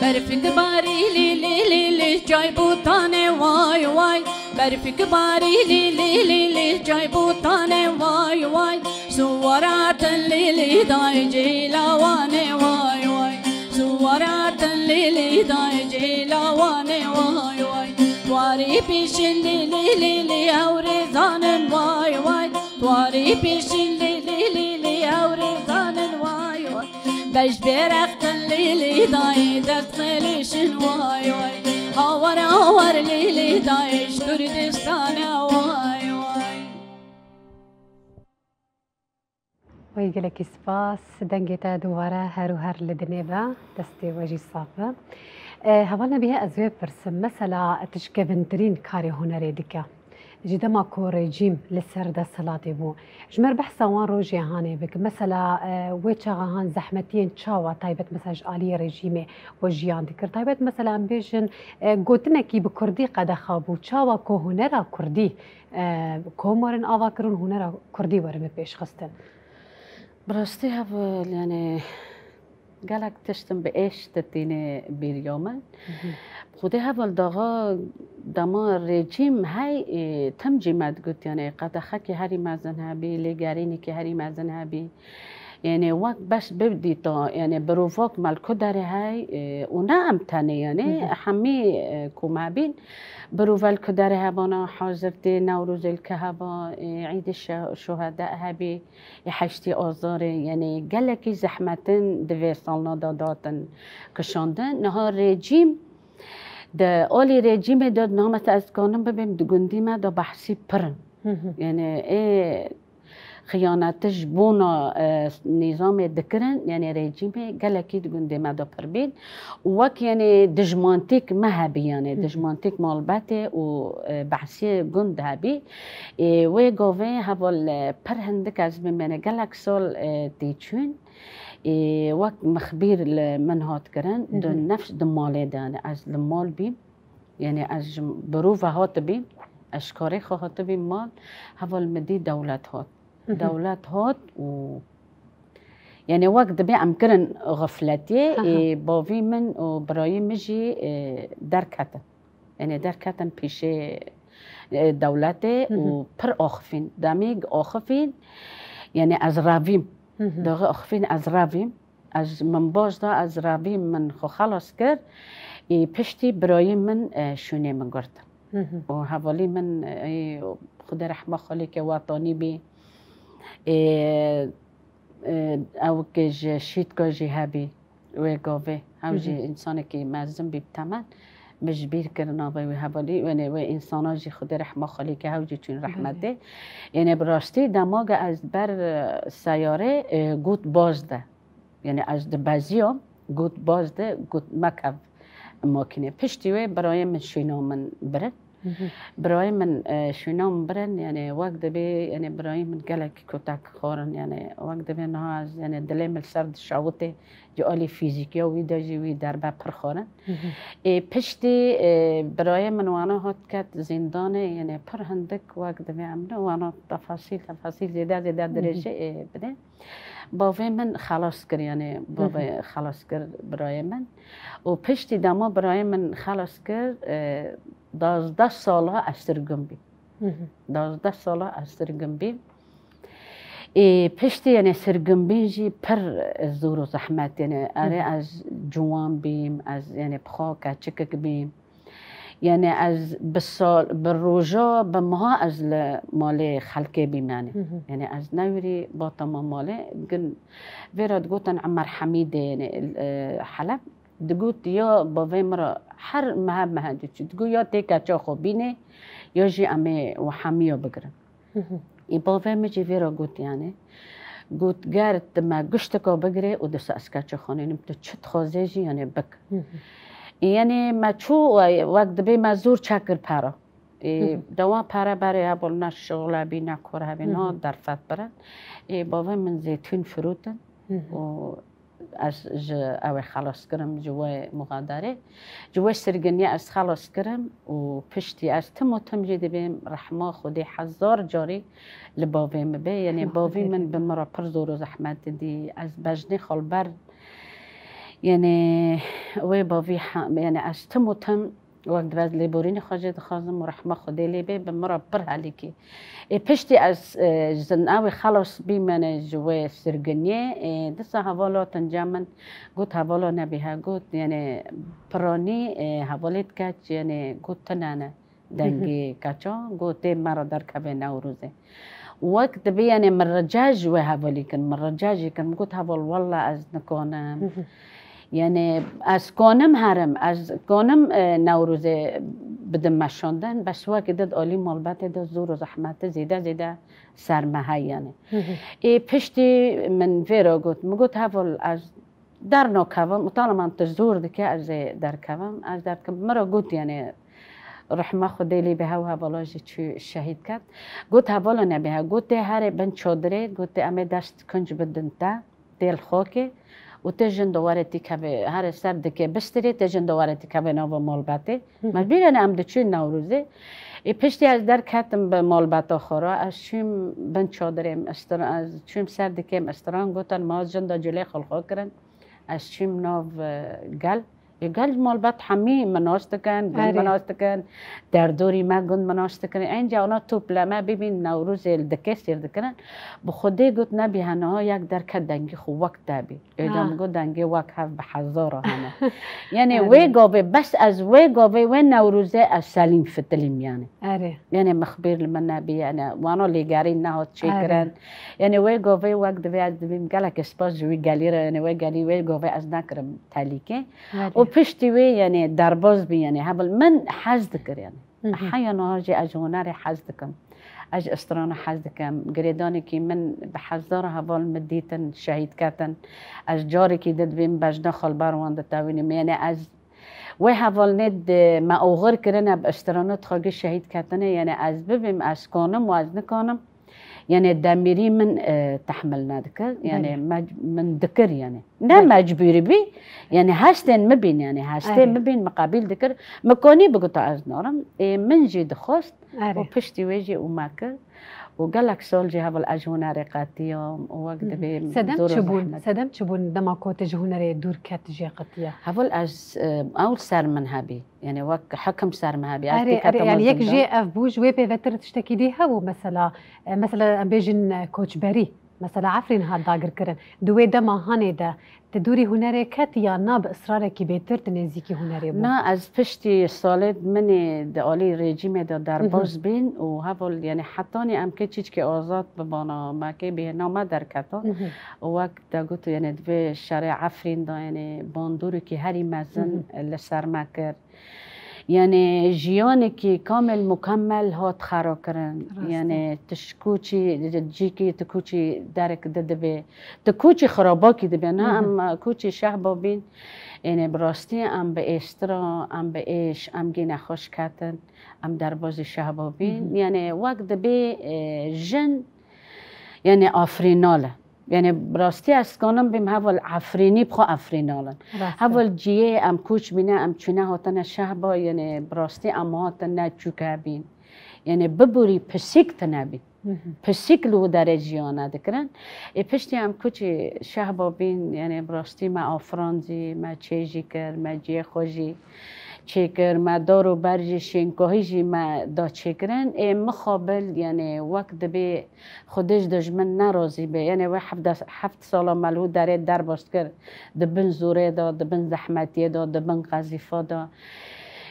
Berfik barî lî lî lî lî çay bûtanê way way. Berfik barî lî lî lî lî çay bûtanê way way. Siwara tin lî lî dayê cêlawanê way way. Siwara tin lî lî dayê cêlawanê way way. Siwarî pêşin lî lî lî lî ew rêzanin way way. Siwarî pêşin lî lî lî lî ew rêzanin way way. Beş berextin lî lî dayê dest xilêşin way way. Hawer hawer lî lî dayê ji Kurdistanê way way. Wey gelekî spas. Dengê te dubare her û her li dinê be. Destê we jî sax be. E, heval Nebiye, ez wê pirsim. Mesela tu ji kevintirîn karê hunerê dike. Ji dema ku rejîm li ser desthilatê bû, ji me re behsa wan rojê hanê bike. Mesela, e, wê çaxa han zehmetiyên çawa taybet mesela ji aliyê rejîmê we jiyan dikir? Taybet mesela em bêjin, e, gotinekî bi kurdî qedexa bû. Çawa ku hunera kurdî, e, komorin ava kirin, hunera kurdî werin bi pêş xistin? Bi rastî heval, yani, gelek tiştin bi êş ditîne bîriya min. Xwedê heval daxa dema rejîm hey, e, tim jî me digot, yani, qedexekî herî mezin hebî, lêgerînekî herî mezin hebî. Yani, wek beş bibdîta, yani, birovak me li ku derê hey, e, û ne em tenê, yani, hemî, e, ku me bîn, birov li ku derê hebana, hazir tê, Newrozê li ku heba, e, Îdê Şe-, Şuheda hebî. Ê heştê Azarê, yani gelekî zehmetin di vê salna de datin kişandin. Niha rejîm, di alî rejîmê de niha mesela ez dikanim bibêm di gundî me de behsî pir in. Yani ê xiyaneti ji bona, e, nîzamê dikirin, yani rejîmê gelekî di gundê me de pir bîn. Û wek yani dijmantîk me hebî, yani dijmantîk malbetê û, e, behsiyê gund hebî. Ê, wê govê heval, e, pir hindik ez bimêne gelek sal, e, tê çûn. Ê, wek mixbîr li min hat kirin, di nefs di malê de, yani ez li mal bîm. Yani ez ji birova hatibîm, ez ji karê xwe hatibîm mal, heval min dî dewlet hat. Dewlet hat û yani wek dibê em kirin xifletiyê, ê, bavî min û birayî min jî, ê, derketin. Yani derketin pêşê, e, dewletê û pir axifîn. Demî axifîn, yani ez revîm. Daxî axifîn ez revîm. Ez min baş da, ez revîm, min xwe xelas kir. Ê, piştî birayî min, e, şûnê min girt. Û hevalî min, e, Xwedê rehma xalîkê wetanî bî. Ê, e, ew ke ji Şîtka jî hebî. Wê gavê, hew jî însanekî mezin bî bi temen. Min ji bîr kir navê wê hevalî, wênê wê însana jî Xwedê rehma xalîke hew jî çûn rehmetê. Ênê bi rastî dema ge ez ber, e, seyarê, e, got baz de. Yanî ez dibeziyam, got baz de, got mekev makînê. Piştî wê birayê min şûna min birin. Birayê min, e, şûna min birin, yani wek dibê, yani birayê min gelekî kotek xwarin, yani wek dibê niha ez, yani dilê min li ser dişawitê, ji alî fîzîkiya wî de jî wî derbe pir xwarin. Ê, piştî, e, birayê min wana hat ket zîndanê, yani pir hindik wek dibê em ne wana tefasîl, tefasîl zêde, zêde dirêjê, e, bide. Bavê min xelas kir, yani bavê xelas kir birayê min. Û piştî dema birayê min xelas kir, e, dazdeh sala ez sirgin bîm. Dazdeh sala ez sirgin bîm. Ê, piştî, yani sirgin bîn jî pir zor û zehmet, yani erê ez ciwan bîm, ez, yani bi xwe keçikik bîm. Yani ez bi sal, bi roja, bi meha ez li malê xelkê bîm yani. Yani ez newirî batama malê, gin vêra digotin Emer Hemîdê, yani, e, Heleb. Digot ya bavê min re her mehe mehe diçû. Digot ya tê keça xwe bînê, ya jî em ê we hemiya bigirin. Ê bavê min jî vêra got yani. Got, ger tu me giştika bigirê û disa ez keça xwe nînim, tu çi dixwazê jî yani bik. Ê yani me çû, e, wek dibê me zor çekir pera. Ê, dewa pere berê hebû ne şixule bî, ne kor hebî, ne derfet birin. Ê, bavê min zeytûn firotin û ez ji ew ê xelas kirim, ji wê muxadarê. Ji wê sirginiyê ez xelas kirim û piştî ez tim û tim jî dibêm rehma Xwedê hezar carî li bavê min bê. Yanî bavî min bi min re pir zor û zehmet didî. Ez bejnê xwe li ber, yanî wê bavî he-, yanî ez tim û tim Wek divê ez lêborînê xwe jê dixwazim û rehma Xwedê lê bê, bi min re pir helîkî. Ê, piştî ez, e, ji navê xelas bîm, yanê ji wê sirginiyê, ê, disa heval hatin cem min, got, hevala nebî he, got, yanê piranî, e, hevalê dike, yanê got, tune ne dengê keça, got, tê me re derkeve Newrozê. Wek dibê, yanê min rica ji wê hevalî kirin, min rica jî kirin, min got, heval, wella ez nikanim. Yanî ez konim herim, ez konim, e, Newrozê bidim meşandin, bes wekî di alî malbatê de zor û zehmeti zêde zêde ser me heye yanî. Ê piştî min vê re got, min got, heval ez dernakevim, û taleman tu zor dike ez ê derkevim, ez derdikim. Min re got yanî rehma Xwedê lê bê hew hevala jî çû şehîd ket. Got hevala nebê he, got tê herê bin çadirê, got tê em ê dest kunc bidin te. Tê li xakê û tê jin do were tî kevê, herê ser dikê bistirê, tê jin do were tî kevê nava malbetê. Mecbûr yanî em diçûn Newrozê. Ê piştî ez derketim bi malbeta xwe re, ez çûm bin çadirê, ez çûm ser dikê, min istiran gotin, ma jin de culê xwe li xwe kirin. Ez çûm nav, e, gel. Ê, gel malbat hemî min nas dikin, gel min nas dikin, derdorî me gund min nas dikin. Enca ona topleme bibîn Newrozê li dikê sêr dikirin. Bi Xwedê got nebî he niha yek derket dengê xwe wek te bî. Ê de min got dengê wek hev bi hezara hene. Yanî wê gavê, bes ez wê gavê wê Newrozê ez selîm fitilîm yanî. Erê. Yanî mixbîr li min nebî, yanî wana lêgerîn nehat çêkirin. Yanî wê gavê wek divê ez dibîm gelek spas ji wî gelî re, yanî wê gelî wê gavê ez nekirim telîkê. Û piştî wê, yanî derbaz bî, yanî hebil min hez dikir, yanî. Heya niha jî ez ji hunerê hez dikim. Ez ji strana hez dikim. Girêdanekî min bi hezara heval min dîtin, şehîd ketin. Ez carekî di dibêm bejna xwe li ber wan ditewînim. Yanî ez wê hevalnê di me oxir kirine bi strana dixwagî şehîd ketine. Yanî ez bibêm, ez kanim û ez nikanim. Yanî demîrî min, e, tehmil nedikir. Yanî mec-, min dikir yanî. Ne mecbûrî bî, yanî hestên min bîn, yanî hestên min bîn, min qebîl dikir. Min konî bigota ez narim. Ê, min jî dixwest û piştî wê jî û me kir. Û gelek sal jî heval ez ji hunerê qetiyam û wek dibê Sedem zor û çi bûn? Zehmet. Sedem çi bûn dema ku tu ji hunerê dûr ket, jê qetiye? Heval ez, e, ew ser min hebî. Yanî wek hekim ser min hebî. Ez Erê, têketa erê, yanî yek jê ev bû, ji wê pê vetir tiştekî dî hebû mesela, e, mesela em bêjin, e, koçberî. Mesela Efrîn hat dagirkirin. Di wê dema hanê de, tu dûrî hunerê ketî ya na bi israrekî bêtir tu nêzîkî hunerê bû? Na, ez piştî salê min ê di alî rejîmê de derbas bîn û heval, yanî hetanî em kê çîçkê azad bibana, me kê bêhna me derketa. Û wek te got, yanî di vê şerê Efrîn de, yanî bandorîkî herî mezin li ser me kir. Yani jiyanekî kamil mukemmel hat xera kirin. Rast e. Yani tu ji koçî, cîkî tu koçî derek didibe. Tu koçî xirabakî dibe. Na Hı hı. em koçî şehba bîn. Yani bi rastî em bi êstira, em bi êş, em gê nexweş ketin. Em derbazî şehba bîn. Hı hı. Yani wek dibê, e, jin, yani afrînal e. Yani bi rastî ez kanim bîm heval efrînî bi xwe efrînal in. Rast e. Heval ciyê em koç bîne, em çûne hatine şehba, yani bi rastî em hatine çûke bîn. Yani biborî pisîk tine bîn. Hı hı. Pisîk li wî derê jiyana dikirin. Ê piştî em koçî şehba bîn, yani bi rastî me afirand jî, me çê jî kir, me ciyê xwe jî çêkir, me dar û ber jî, şênkahî jî me da çêkirin. Ê mixabil, yani wek dibê Xwedê ji dijmin nerazî be. Yani wê hevdeh, heft sala me li wî derê derbas kir. Di bin zorê de, di bin zehmetiyê de, di bin qezîfa de.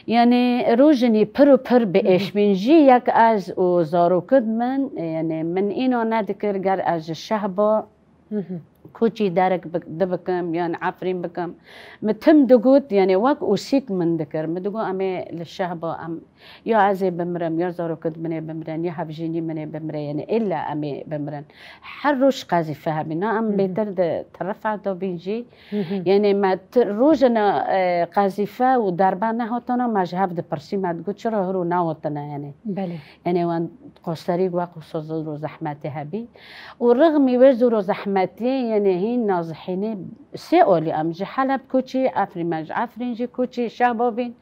Yani rojinî pir û pir bi Hı hı. êş bîn. Jî yek ez û zarokid min, yani min îna nedikir ger ez ji şehba Hı hı. koçî derek bi-, dibikim yan efrîn bikim. Min tim digot, yani wek ûsîk min dikir. Min digot em ê li şehba em ya ez ê bimirim, ya zarokid min ê bimirin, ya hevjînî min ê bimire, yani illa em ê bimirin. Her roj qezîfe hebî. Na em Hı hı. bêtir di terefa de bîn jî. Hı hı. Yani me ti-, rojina, e, qezîfe û derbe nehatana me ji hev dipirsî, me digot çira hiro nehatine yani. Belê. Yani wan qosterî wek wisa zor û zehmetê hebî. Û rixmî wê zor û zehmetiyê, yani hîn nazihînê sê alî em ji Heleb koçî, Efrîn me ji Efrîn jî koçî şehba bîn.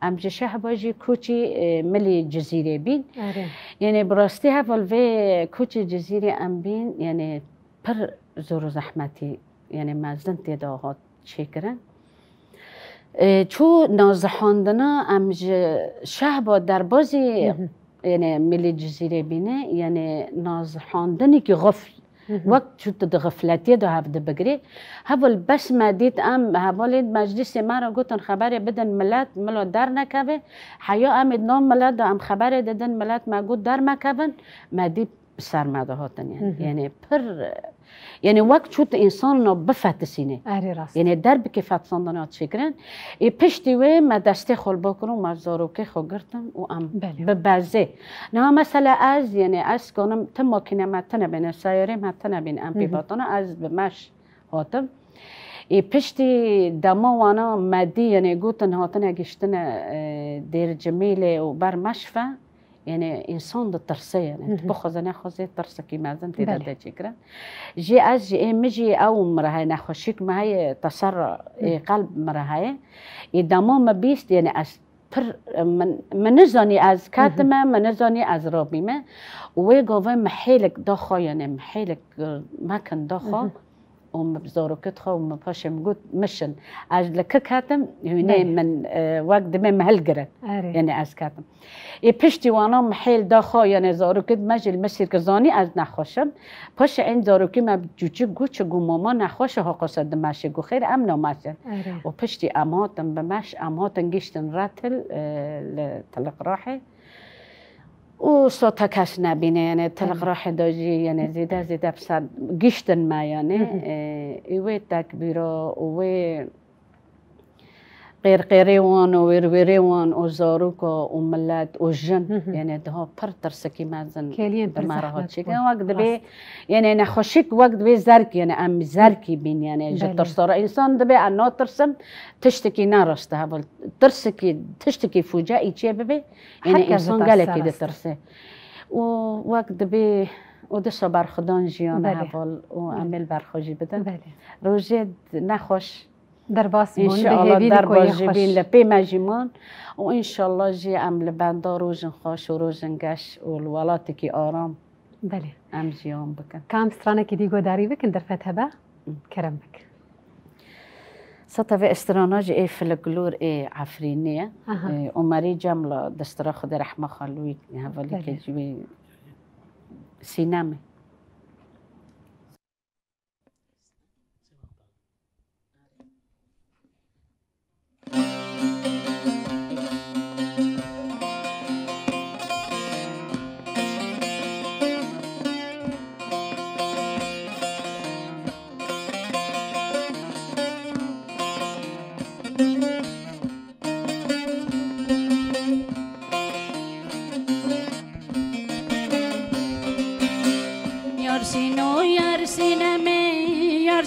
Em ji şehba jî koçî, e, milî Cizîrê bîn. Erê. Yani bi rastî heval vê koçî Cizîrê em bîn, yani pir zor û zehmetî, yani mezin tê de hat çêkirin. E, çû nazihandina em ji şehba derbazî, Hı hı. yani milî Cizîrê bîne, yani nazihandinekî xifl. Hı hı. Wek çû tu di xifletiyê de hev dibigirî. Heval bes me dît em hevalên meclîsê me re gotin xeberê bidin milet, milo dernekeve. Heya em ê di nav milet de em xeberê didin milet me got dermekevin. Me dît bi ser me de hatin yani. Hı hı. Yani pir, yani wek çû tu însanina bifetisînê. Erê rast. Yani derbikê fetisandina çêkirin. Ê piştî wê me destê xwe li ba kirin û me zarokê xwe girtin û em Belê. bi bezê. Niha mesela ez, yani ez kanim ti makîne me tine bîne, seyarê me tine bîn em Hı hı. pê batana, ez bi meş hatim. Ê piştî dema wana me dî, yani gotin hatine giştine, e, Dêrcimîlê û ber meşfe. Yani însan ditirse yani. Hı hı. Tu bixwaze nexwaze tirsekî mezin tê de Belê. de çêkirin. Jî ez jî ê min jî ew min re heye nexweşîk min heye teserra Hı. ê qelb min re heye. Ê dema min bîst yani ez pir min, min nizanî ez Hı hı. ketime, min nizanî ez rabîme. Û wê gavê min hêlik daxwa yani min hêlik, e, mekin daxwa. Hı hı. û min zarokê dixwe û min paşê min got, mişin. Ez li kik ketim, hûnê Belê. min, e, wek dibê min hilgirin. Erê. Yani ez ketim. Ê piştî wana min hêl da xwe, yani zarokê me jî li min sîr kir, zanî ez nexweş im. Paşê ên zarokê me çûçik got, çi got, mama nexweş e, hoqose di meşê, got, xêr em nameşin. Erê. Û piştî em hatin bi meş, em hatin giştin retil, e, li Tiliqrahê. û sota kes nebîne, yani Tilqrahê de jî, yani zêde zêde bi ser giştin me, yani, Hı hı. e, ê wê tekbîra û wê qêrqêrê wan û wêrwêrê wan û zaroka û milet û jin, Hı hı. yani daha pir tirsekî mezin Kêliyên bi pir me re zehmet hat çêkirin. bûn. Wek dibê, Rast. yani nexweşik wek dibê zerk, yani em zerkî bîn, yani ji Belê. tirsa re. Însan dibê em natirsim, tiştekî ne rast e, heval. Tirsekî, tiştekî fûceî çê bibe, Yanî Her kes însan ditirse gelekî rast e. ditirse. Û wek dibê û disa berxwedan jiyan Belê. heval û em ê li ber xwe jî bidin. Belê. Rojê nexweş. Derbas bûn, bi Înşallah hêvî li ku yê derbas jî xweş. bîn li pê me jî man. Û înşallah jî em li benda rojin xweş û rojin geş û li welatekî aram Belê. em jiyan bikin. Ka em stranekî dî guhdarî bikin, derfet hebe? Kerem bik. Seta vê strana jî ê folklor ê Efrînê ye. Aha. Ê, Omerî Cemla destira Xwedê rehma xwe li wî hevalî Belê. ke ji wî Sînemê.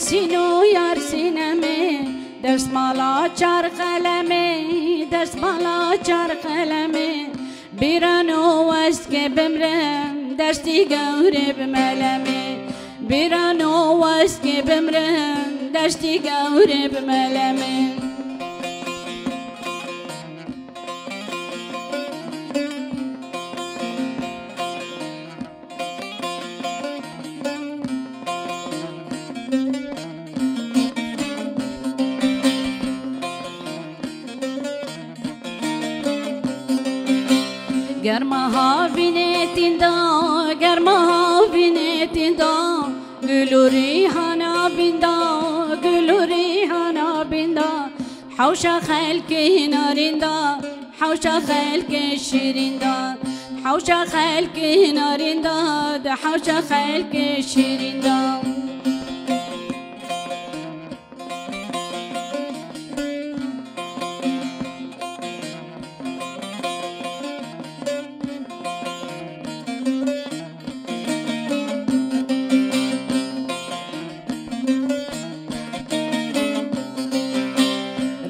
Sîno yar sînemê, destmala çar qelemê, destmala çar qelemê. Bîrano west ke bimrim, destî gewrê bimelemê. Bîrano west ke bimrim, destî gewrê bimelemê. Germa havînê tînda, germa havînê tînda, gul û rîhana bînda, gul û rîhana bînda. Hewşa xelkê narîn da, hewşa xelkê şîrîn da, hewşa xelkê narîn da, di hewşa xelkê şîrîn da.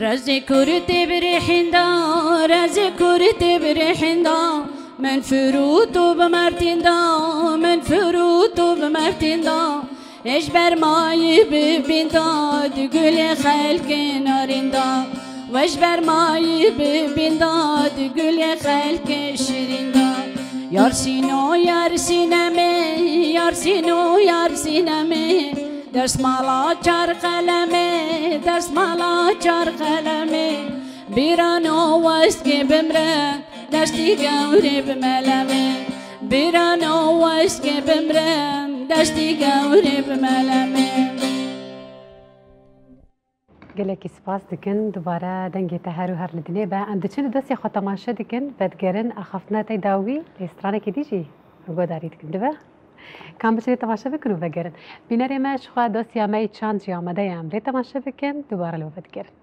Rezê kurtê birêhîn da, rezê kurtê birêhîn da, min firût û bi mertîn da, min firût û bi mertîn da. Ê ji ber mayî bibîn da, di gulê xelkê narîn da. We ji ber mayî bibîn da, di gulê xelkê şirîn da. Yar sîno, yar sînemê, yar sîno, yar sînemê. Destmala çar qelemê, destmala çar qelemê. Bîrano west ke bimre, destî gewrê bimelemê. Bîrano west ke bimre, destî gewrê bimelemê. Gelekî spas dikin, dubare dengê te her û her li dinê be. Em diçin li dosyê xwe temaşe dikin, vedigerin axaftina te dawî, lê stranekê dî jî guhdarî dikin. Dibe? Kam biçin lê temaşe bikin û vegerin. Bînerê me ji xwe dosya me yê çand jî amade ye, em lê temaşe bikin, dubare li we vedigerin.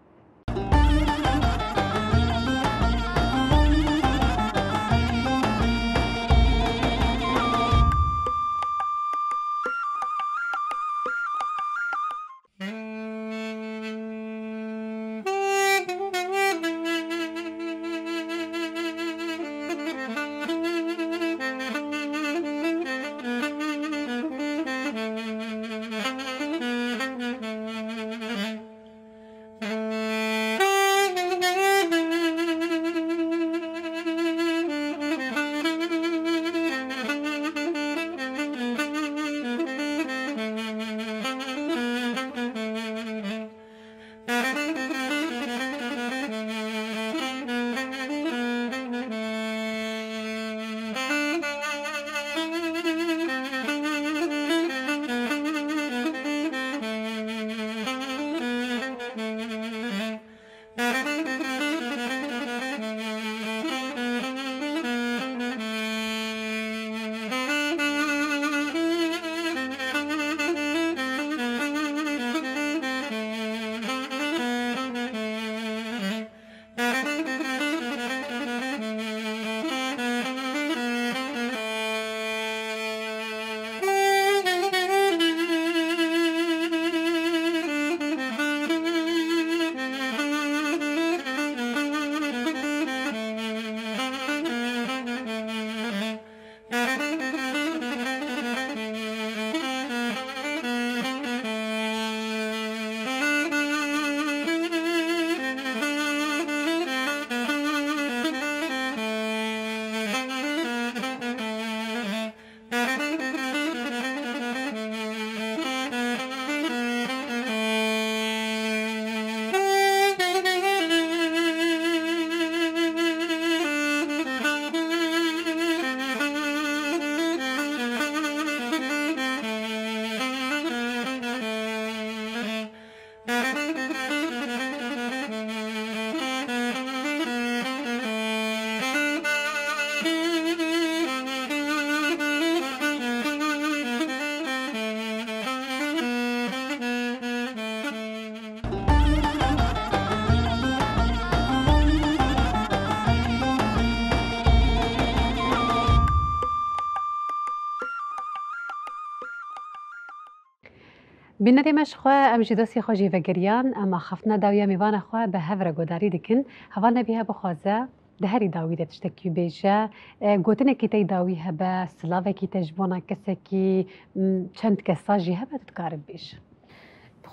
Bînerê me ji xwe, em ji dostê xwe jî vegeriyan, em axaftina dawî ya mêvana xwe bi hev re guhdarî dikin. Heval Nebîhe bixwaze di herî dawî de tiştekî bêje. E, gotinekî te yî dawî hebe, silavekî te ji bona kesekî, m, çend kesa jî hebe, tu dikarî bibêjî.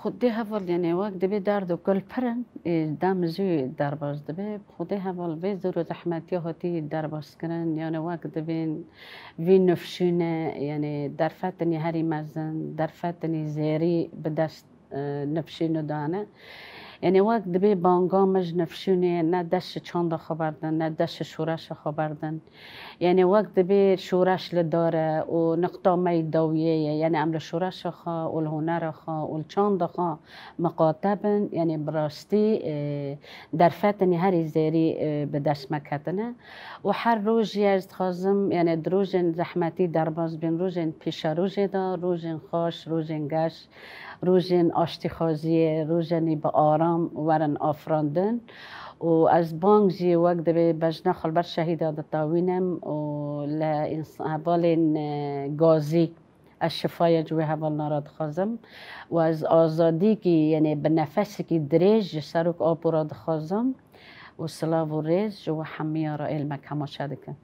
Xwedê heval, yanî wek dibê derd û kul pir in, ê, dem zû derbas dibe. Xwedê heval vê zor û zehmetiya hatî derbas kirin, yanî wek dibên vî nifşîne, yanî derfetinî herî mezin, derfetinî zêrî bi dest, e, nifşînê dane. Yanî wek dibê banga me ji nifşînê ne dest ji çanda xwe berdin, ne dest ji şoreşa xwe berdin. Yanî wek dibê şoreş li dar e û niqta me yî dawiyê ye. Yanî em li şoreşa xwe û li hunera xwe û li çanda xwe miqate bin. Yanî bi rastî, e, derfetinî herî zêrî, e, bi dest me ketine. Û her roj jî ez dixwazim, yanî di rojên zehmetî derbas bin, rojên pêşerojê de, rojên xweş, rojên geş, rojên aştîxwaziyê, rojên bi aram werin afirandin. Û ez bang jî wek dibê bejna xwe li ber şehîda ditawînim û li îns-, hevalên, e, gazî ez şifaya ji wê hevalna re dixwazim. Û ez azadîkî, yanî bi nefesekî dirêj ji Serok Apo re dixwazim. Û silav û rêz ji we hemiya re ê li me kemaşe dikin.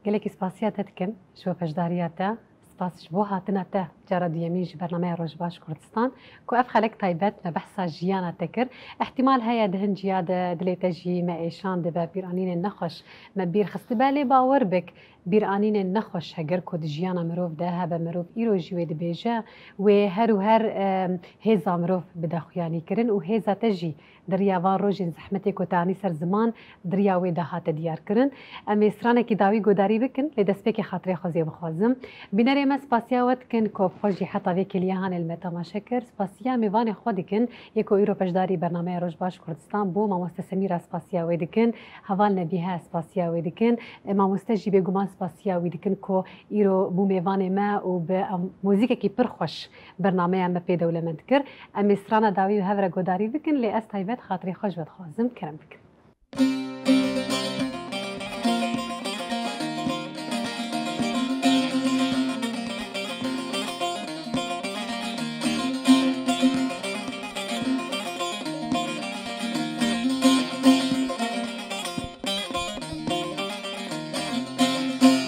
Gelekî spasiya te dikim ji bo beşdariya te. Spas ji bo hatina te cara duyemîn ji bernameya Roj Baş Kurdistan, ku ev xelek taybet me behsa jiyana te kir. Îhtîmal heye di hin ciya de dilê te jî me êşandibe, bîranînên nexweş me bîr xistibe, lê bawer bik, bîranînên nexweş heger ku di jiyana mirov de hebe, mirov îro jî wê dibêje, wê her û her, em, hêza mirov bide xuyanîkirin û hêza te jî di riya van rojên zehmetê ku te anî ser ziman, di riya wê de hate diyarkirin. Em ê stranekî dawî guhdarî bikin, lê destpêkê xatirê xwe zê bixwazim. Bînerê me, spasiya we dikin ku bi xwe jî heta vê kêliya hanê li me temaşe kir. Spasiya mêvanê xwe dikin, yê ku îro beşdarî bernameya Roj Baş Kurdistan bû, mamoste Semîra spasiya wê dikin, heval Nebîhe spasiya wê dikin. E, mamoste jî bêguman spasiya wî dikin ku îro bû mêvanê me û bi, em, muzîkekî pir xweş bernameya me pê dewlemend kir. Em ê strana dawî bi hev re guhdarî bikin, lê ez taybet xatirê xwe ji we dixwazim, kerem bikin.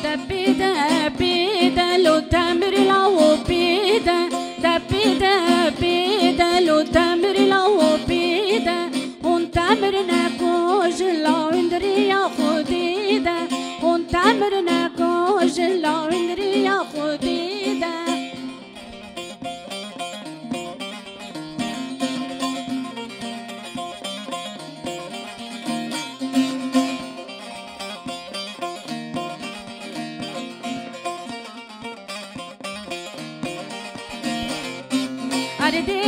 Depî de pî de lo temir lawo pî de, depî de pî de lo temir lawo pî de, hûn temir neko ji lawindiriya Xwedî de, hûn temir neko ji lawindiriya Xwedî de. Erdê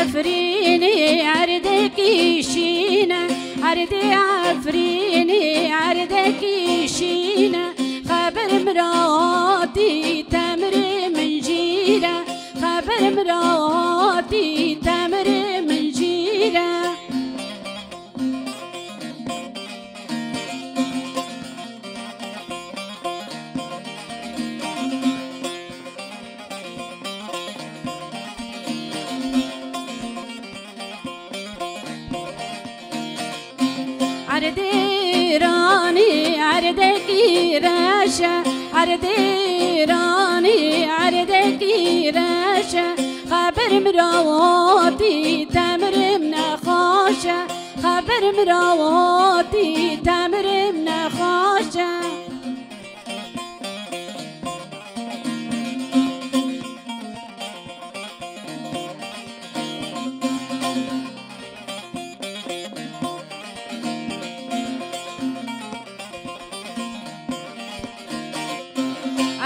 Efrînê erdekî şîn e, erdê Efrînê erdekî şîn e. Xeber miratî temrê min jî re, xeber miratî temrê min jî re. Erdê Îranî erdekî reş e, erdê Îranî erdekî reş e. Xeber mirawatî temrim nexweş e, xeber mirawatî temrim nexweş e.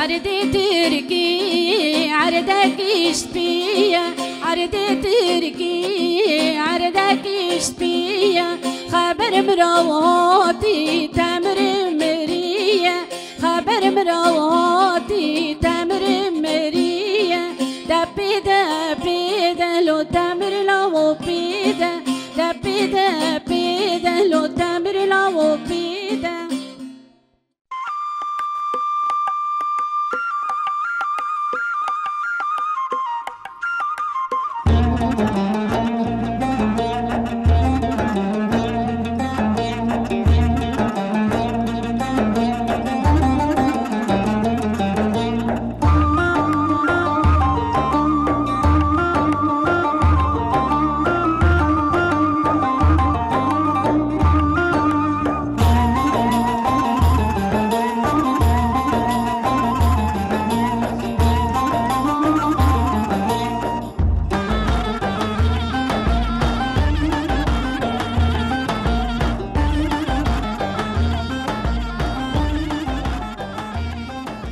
Erdê Tirkî erdekî spî ye, erdê Tirkî erdekî spî ye. Xeber mirawatî temrê mirî ye, xeber mirawatî temrê mirî ye. Depê de pê de lo temir lawo pê de, depê de pê de lo temir lawo pê de.